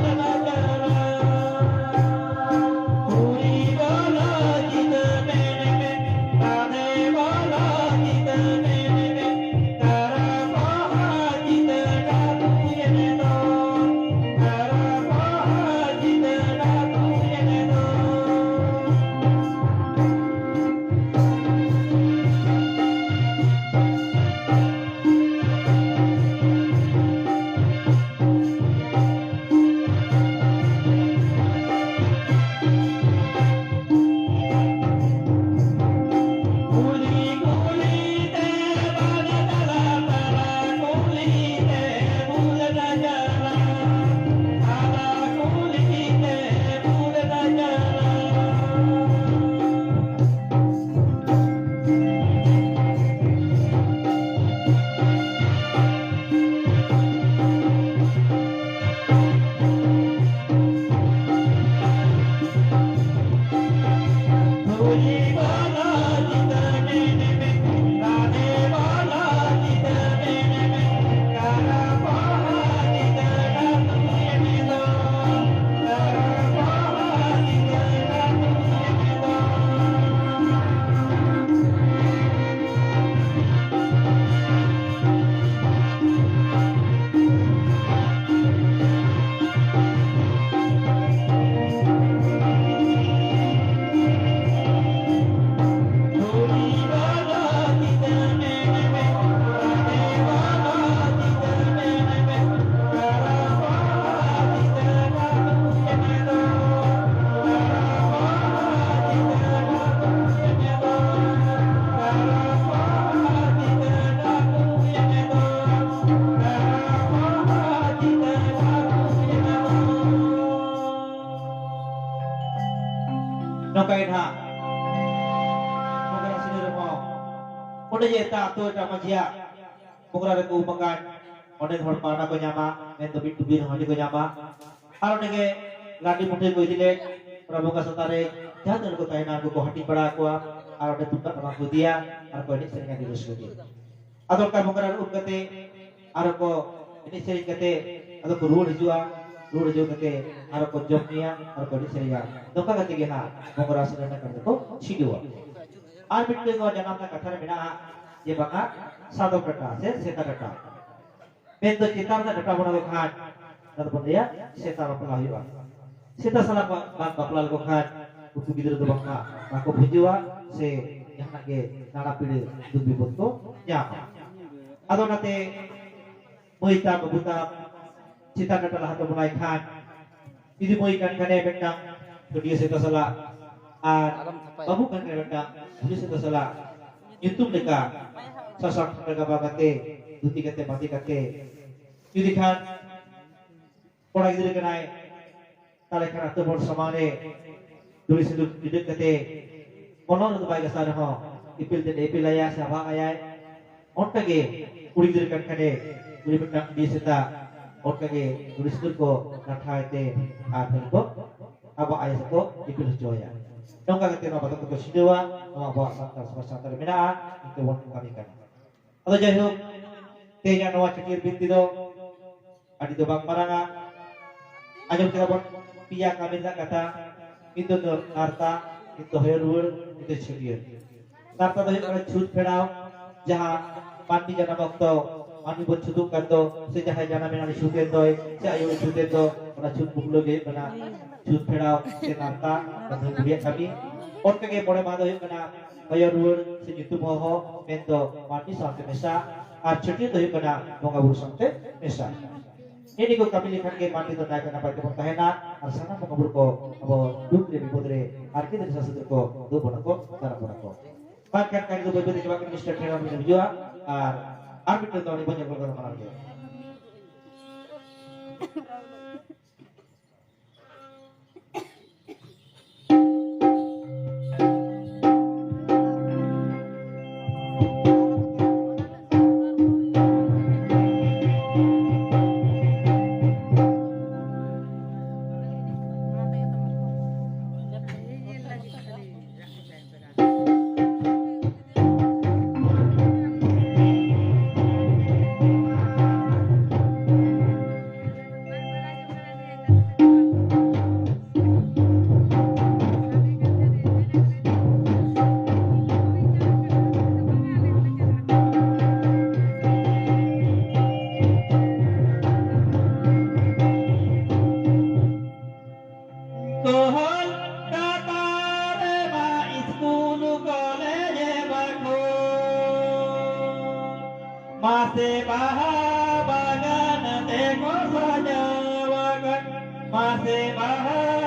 ᱡᱮ ᱮᱴᱟᱜ ᱟᱹᱛᱩ, ᱮᱴᱟᱜ ᱢᱟᱹᱡᱷᱤᱭᱟᱜ ᱵᱚᱸᱜᱟ ᱨᱮᱠᱚ ᱩᱢ ᱟᱠᱟᱱ, ᱚᱸᱰᱮ ᱦᱚᱲ ᱯᱟᱣᱱᱟ ᱠᱚ ᱧᱟᱢᱟ, ᱢᱮᱱᱫᱚ ᱢᱤᱫ ᱴᱩᱯᱤ ᱨᱮᱦᱚᱸ ᱦᱟᱺᱰᱤ ᱠᱚ ᱧᱟᱢᱟ᱾ ᱟᱨ ᱚᱸᱰᱮ ᱜᱮ ᱞᱟᱹᱰᱤ ᱢᱩᱴᱷᱟᱹᱭ ᱠᱚ ᱤᱫᱤ ᱞᱮᱫ, ᱚᱱᱟ ᱵᱚᱸᱜᱟ ᱥᱟᱶᱛᱟ ᱨᱮ ᱡᱟᱦᱟᱸ ᱛᱤᱱᱟᱹᱜ ᱠᱚ ᱛᱟᱦᱮᱱᱟ, ᱩᱱᱠᱩ ᱠᱚ ᱦᱟᱹᱴᱤᱧ ᱵᱟᱲᱟ ᱟᱠᱚᱣᱟ᱾ ᱟᱨ ᱚᱸᱰᱮ ᱛᱩᱢᱫᱟᱜ ᱴᱟᱢᱟᱠ ᱠᱚ ᱤᱫᱤᱭᱟ, ᱟᱨ ᱠᱚ ᱮᱱᱮᱡ ᱥᱮᱨᱮᱧᱟ ᱟᱹᱰᱤ ᱨᱟᱹᱥᱠᱟᱹ ᱜᱮ᱾ ᱟᱫᱚ ᱚᱱᱠᱟ ᱵᱚᱸᱜᱟ ᱨᱮ ᱩᱢ ᱠᱟᱛᱮ ᱟᱨᱦᱚᱸ ᱠᱚ ᱮᱱᱮᱡ ᱥᱮᱨᱮᱧ ᱠᱟᱛᱮ ᱟᱫᱚ ᱠᱚ ᱨᱩᱣᱟᱹᱲ ᱦᱤᱡᱩᱜᱼᱟ᱾ ᱨᱩᱣᱟᱹᱲ ᱦᱤᱡᱩᱜ ᱠᱟᱛᱮ ᱟᱨᱦᱚᱸ ᱠᱚ ᱡᱚᱢ ᱧᱩᱭᱟ, ᱟᱨ ᱠᱚ ᱮᱱᱮᱡ ᱥᱮᱨᱮᱧᱟ᱾ ᱱᱚᱝᱠᱟ ᱠᱟᱛᱮ ᱜᱮ ᱦᱟᱸᱜ ᱵᱚᱸᱜᱟ ᱨᱟᱥ ᱨᱮᱱᱟᱜ ᱠᱟᱹᱢᱤ ᱫᱚᱠᱚ ᱪᱷᱤᱰᱟᱹᱣᱟ᱾ ᱟᱨ ᱢᱤᱫᱴᱟᱝ ᱱᱚᱣᱟ ᱡᱟᱱᱟᱢ ᱨᱮᱱᱟᱜ ᱠᱟᱛᱷᱟ ᱨᱮ ᱢᱮᱱᱟᱜᱼᱟ ᱡᱮ ᱵᱟᱝᱟ ᱥᱟᱫᱚᱢ ᱰᱟᱴᱟ ᱥᱮ ᱥᱮᱛᱟ ᱰᱟᱴᱟ᱾ ᱢᱮᱱᱫᱚ ᱪᱮᱛᱟᱱ ᱨᱮᱱᱟᱜ ᱰᱟᱴᱟ ᱵᱚᱱ ᱞᱮᱠᱷᱟᱱ ᱚᱱᱟ ᱫᱚᱵᱚᱱ ᱞᱟᱹᱭᱟ ᱥᱮᱛᱟ ᱵᱟᱯᱞᱟ ᱦᱩᱭᱩᱜᱼᱟ᱾ ᱥᱮᱛᱟ ᱥᱟᱞᱟᱜ ᱵᱟᱝ ᱵᱟᱯᱞᱟ ᱞᱮᱠᱚ ᱠᱷᱟᱱ ᱩᱱᱠᱩ ᱜᱤᱫᱽᱨᱟᱹ ᱫᱚ ᱵᱟᱝᱟ ᱵᱟᱠᱚ ᱵᱩᱡᱷᱟᱹᱣᱟ, ᱥᱮ ᱡᱟᱦᱟᱱᱟᱜ ᱜᱮ ᱱᱟᱱᱟ ᱯᱤᱲᱟᱹ ᱫᱩᱠ ᱵᱤᱯᱚᱫ ᱠᱚ ᱧᱟᱢᱟ᱾ ᱟᱫᱚ ᱚᱱᱟᱛᱮ ᱢᱟᱹᱭ ᱛᱟᱢ, ᱵᱟᱹᱵᱩ ᱛᱟᱢ, ᱪᱮᱛᱟᱱ ᱰᱟᱴᱟ ᱞᱟᱦᱟ ᱛᱮᱵᱚᱱ ᱟᱭ ᱠᱷᱟᱱ, ᱡᱩᱫᱤ ᱢᱟᱹᱭ ᱠᱟᱱ ᱠᱷᱟᱱᱮ ᱢᱤᱫᱴᱟᱝ ᱯᱟᱹᱴᱭᱟᱹ ᱥᱮᱛᱟ ᱥᱟᱞᱟᱜ, ᱟᱨ ᱵᱟᱹᱵᱩ ᱠᱟᱱ ᱠᱷᱟᱱᱮ ᱢᱤᱫᱴᱟᱝ ᱵᱷᱩᱞᱤ ᱥᱮᱛᱟ ᱥᱟᱞᱟᱜ ᱧᱩᱛᱩᱢ ᱞᱮᱠᱟ ᱥᱟᱥᱟᱝ ᱯᱷᱟᱸᱫᱟ ᱜᱟᱵᱟ ᱠᱟᱛᱮ, ᱫᱷᱩᱛᱤ ᱠᱟᱛᱮ, ᱵᱟᱸᱫᱮ ᱠᱟᱛᱮ, ᱡᱩᱫᱤ ᱠᱷᱟᱱ ᱠᱚᱲᱟ ᱜᱤᱫᱽᱨᱟᱹ ᱠᱟᱱᱟᱭ, ᱛᱟᱦᱞᱮ ᱠᱷᱟᱱ ᱟᱹᱛᱩ ᱦᱚᱲ ᱥᱟᱢᱟᱝ ᱨᱮ ᱫᱷᱩᱲᱤ ᱥᱤᱸᱫᱩᱨ ᱴᱤᱰᱟᱹᱜ ᱠᱟᱛᱮ ᱢᱚᱞᱚᱝ ᱨᱮᱫᱚ ᱵᱟᱭ ᱜᱟᱥᱟᱣ ᱨᱮᱦᱚᱸ ᱤᱯᱤᱞ ᱛᱮᱫ ᱮ ᱤᱯᱤᱞ ᱟᱭᱟ ᱥᱮ ᱟᱵᱷᱟᱜ ᱟᱭᱟᱭ᱾ ᱚᱱᱠᱟ ᱜᱮ ᱠᱩᱲᱤ ᱜᱤᱫᱽᱨᱟᱹ ᱠᱟᱱ ᱠᱷᱟᱱᱮ ᱩᱱᱤ ᱢᱤᱫᱴᱟᱝ ᱵᱤᱨ ᱥᱮᱛᱟ ᱚᱱᱠᱟ ᱜᱮ ᱫᱷᱩᱲᱤ ᱥᱤᱸᱫᱩᱨ ᱠᱚ ᱞᱟᱴᱷᱟᱭ ᱛᱮ ᱟᱨ ᱯᱷᱮᱨ ᱠᱚ ᱟᱵᱷᱟᱜ ᱟᱭᱟ ᱥᱮ ᱠᱚ ᱤᱯᱤᱞ ᱦᱚᱪᱚ ᱟᱭᱟ᱾ ᱱᱚᱝᱠᱟ ᱠᱟᱛᱮ ᱱᱚᱣᱟ ᱵᱟᱫᱚᱠ ᱫᱚᱠᱚ ᱪᱷᱤᱰᱟᱹᱣᱟ᱾ ᱱᱚᱣᱟ ᱟᱵᱚᱣᱟᱜ ᱥᱟᱱᱛᱟᱲ ᱥᱚᱢᱟᱡᱽ ᱥᱟᱶᱛᱟ ᱨᱮ ᱢᱮᱱᱟᱜᱼᱟ, ᱤᱱᱠᱟᱹ ᱵᱚᱱ ᱠᱟᱹᱢᱤ ᱠᱟᱱᱟ᱾ ᱟᱫᱚ ᱡᱟᱭᱦᱳᱠ, ᱛᱮᱦᱮᱧᱟᱜ ᱱᱚᱣᱟ ᱪᱷᱟᱹᱴᱭᱟᱹᱨ ᱵᱤᱱᱛᱤ ᱫᱚ ᱟᱹᱰᱤ ᱫᱚ ᱵᱟᱝ ᱢᱟᱨᱟᱝᱟ᱾ ᱟᱸᱡᱚᱢ ᱠᱮᱫᱟ ᱵᱚᱱ ᱯᱮᱭᱟ ᱠᱟᱹᱢᱤ ᱨᱮᱱᱟᱜ ᱠᱟᱛᱷᱟ, ᱢᱤᱫ ᱫᱚ ᱱᱟᱨᱛᱟ, ᱢᱤᱫ ᱫᱚ ᱦᱚᱭᱚ ᱨᱩᱣᱟᱹᱲ, ᱢᱤᱫ ᱫᱚ ᱪᱷᱟᱹᱴᱭᱟᱹᱨ᱾ ᱱᱟᱨᱛᱟ ᱫᱚ ᱦᱩᱭᱩᱜ ᱠᱟᱱᱟ ᱪᱷᱩᱛ ᱯᱷᱮᱲᱟᱣ, ᱡᱟᱦᱟᱸ ᱢᱟᱹᱱᱢᱤ ᱡᱟᱱᱟᱢ ᱚᱠᱛᱚ ᱢᱟᱹᱱᱢᱤ ᱵᱚᱱ ᱪᱷᱩᱛᱩᱜ ᱠᱟᱱ ᱫᱚ, ᱥᱮ ᱡᱟᱦᱟᱸᱭ ᱡᱟᱱᱟᱢ ᱮᱱᱟ ᱩᱱᱤ ᱪᱷᱩᱛ ᱮᱱ ᱫᱚᱭ, ᱥᱮ ᱟᱭᱳ ᱩᱱᱤ ᱪᱷᱩᱛ ᱮᱱ ᱫᱚ, ᱚᱱᱟ ᱪᱷᱩᱛ ᱵᱩᱠᱞᱟᱹ ᱜᱮ ᱦᱩᱭᱩᱜ ᱠᱟᱱᱟ ᱪᱷᱩᱛ ᱯᱷᱮᱲᱟᱣ ᱥᱮ ᱱᱟᱨᱛᱟ, ᱢᱟᱹᱱᱢᱤ ᱠᱩᱲᱤᱭᱟᱜ ᱠᱟᱹᱢᱤ᱾ ᱚᱱᱠᱟ ᱜᱮ ᱢᱚᱬᱮ ᱢᱟᱦᱟ ᱫᱚ ᱦᱩᱭᱩᱜ ᱠᱟᱱᱟ ᱦᱚᱭᱚ ᱨᱩᱣᱟᱹᱲ ᱥᱮ ᱧᱩᱛᱩᱢ ᱦᱚᱦᱚ, ᱢᱮᱱᱫᱚ ᱢᱟᱹᱱᱢᱤ ᱥᱟᱶᱛᱮ ᱢᱮᱥᱟ, ᱟᱨ ᱪᱷᱟᱹᱴᱭᱟᱹᱨ ᱫᱚ ᱦᱩᱭᱩᱜ ᱠᱟᱱᱟ ᱵᱚᱸᱜᱟ ᱵᱩᱨᱩ ᱥᱟᱶᱛᱮ ᱢᱮᱥᱟ᱾ ᱱᱤᱭᱟᱹ ᱠᱚ ᱠᱟᱹᱢᱤ ᱞᱮᱠᱷᱟᱱ ᱜᱮ ᱢᱟᱹᱱᱢᱤ ᱫᱚ ᱱᱟᱭᱛᱮ ᱱᱟᱯᱟᱭ ᱛᱮᱵᱚᱱ ᱛᱟᱦᱮᱱᱟ, ᱟᱨ ᱥᱟᱱᱟᱢ ᱵᱚᱸᱜᱟ ᱵᱩᱨᱩ ᱠᱚ ᱟᱵᱚ ᱫᱩᱠ ᱨᱮ ᱵᱤᱯᱚᱫ ᱨᱮ ᱟᱨ ᱠᱤ ᱫᱟᱹᱨᱤ ᱥᱟᱥᱮᱛ ᱨᱮᱠᱚ ᱫᱩᱜ ᱵᱚᱱᱟ ᱠᱚ, ᱫᱟᱨᱟᱢ ᱵᱚᱱᱟ ᱠᱚ᱾ ᱵᱟᱝᱠᱷᱟᱱ ᱠᱟᱹᱢᱤ ᱫᱚ ᱵᱟᱹᱭ ᱵᱟᱹᱭ ᱛᱮ ᱪᱟᱵᱟᱜ ᱠᱟᱱᱟ, ᱢᱤᱥᱴᱟᱨ ᱴᱷᱮᱱ ᱦᱚᱸ ᱦᱤᱡᱩᱜᱼᱟ, ᱟᱨ ᱟᱨ ᱢᱤᱫᱴᱟᱝ ᱫᱚ ᱩᱱᱤ ᱵᱚᱱ ᱧᱮᱯᱮᱞ ᱠᱟᱱᱟ ᱢᱟᱲᱟᱝ ᱨᱮ᱾ ᱢᱟᱥᱮ ᱵᱟᱦᱟ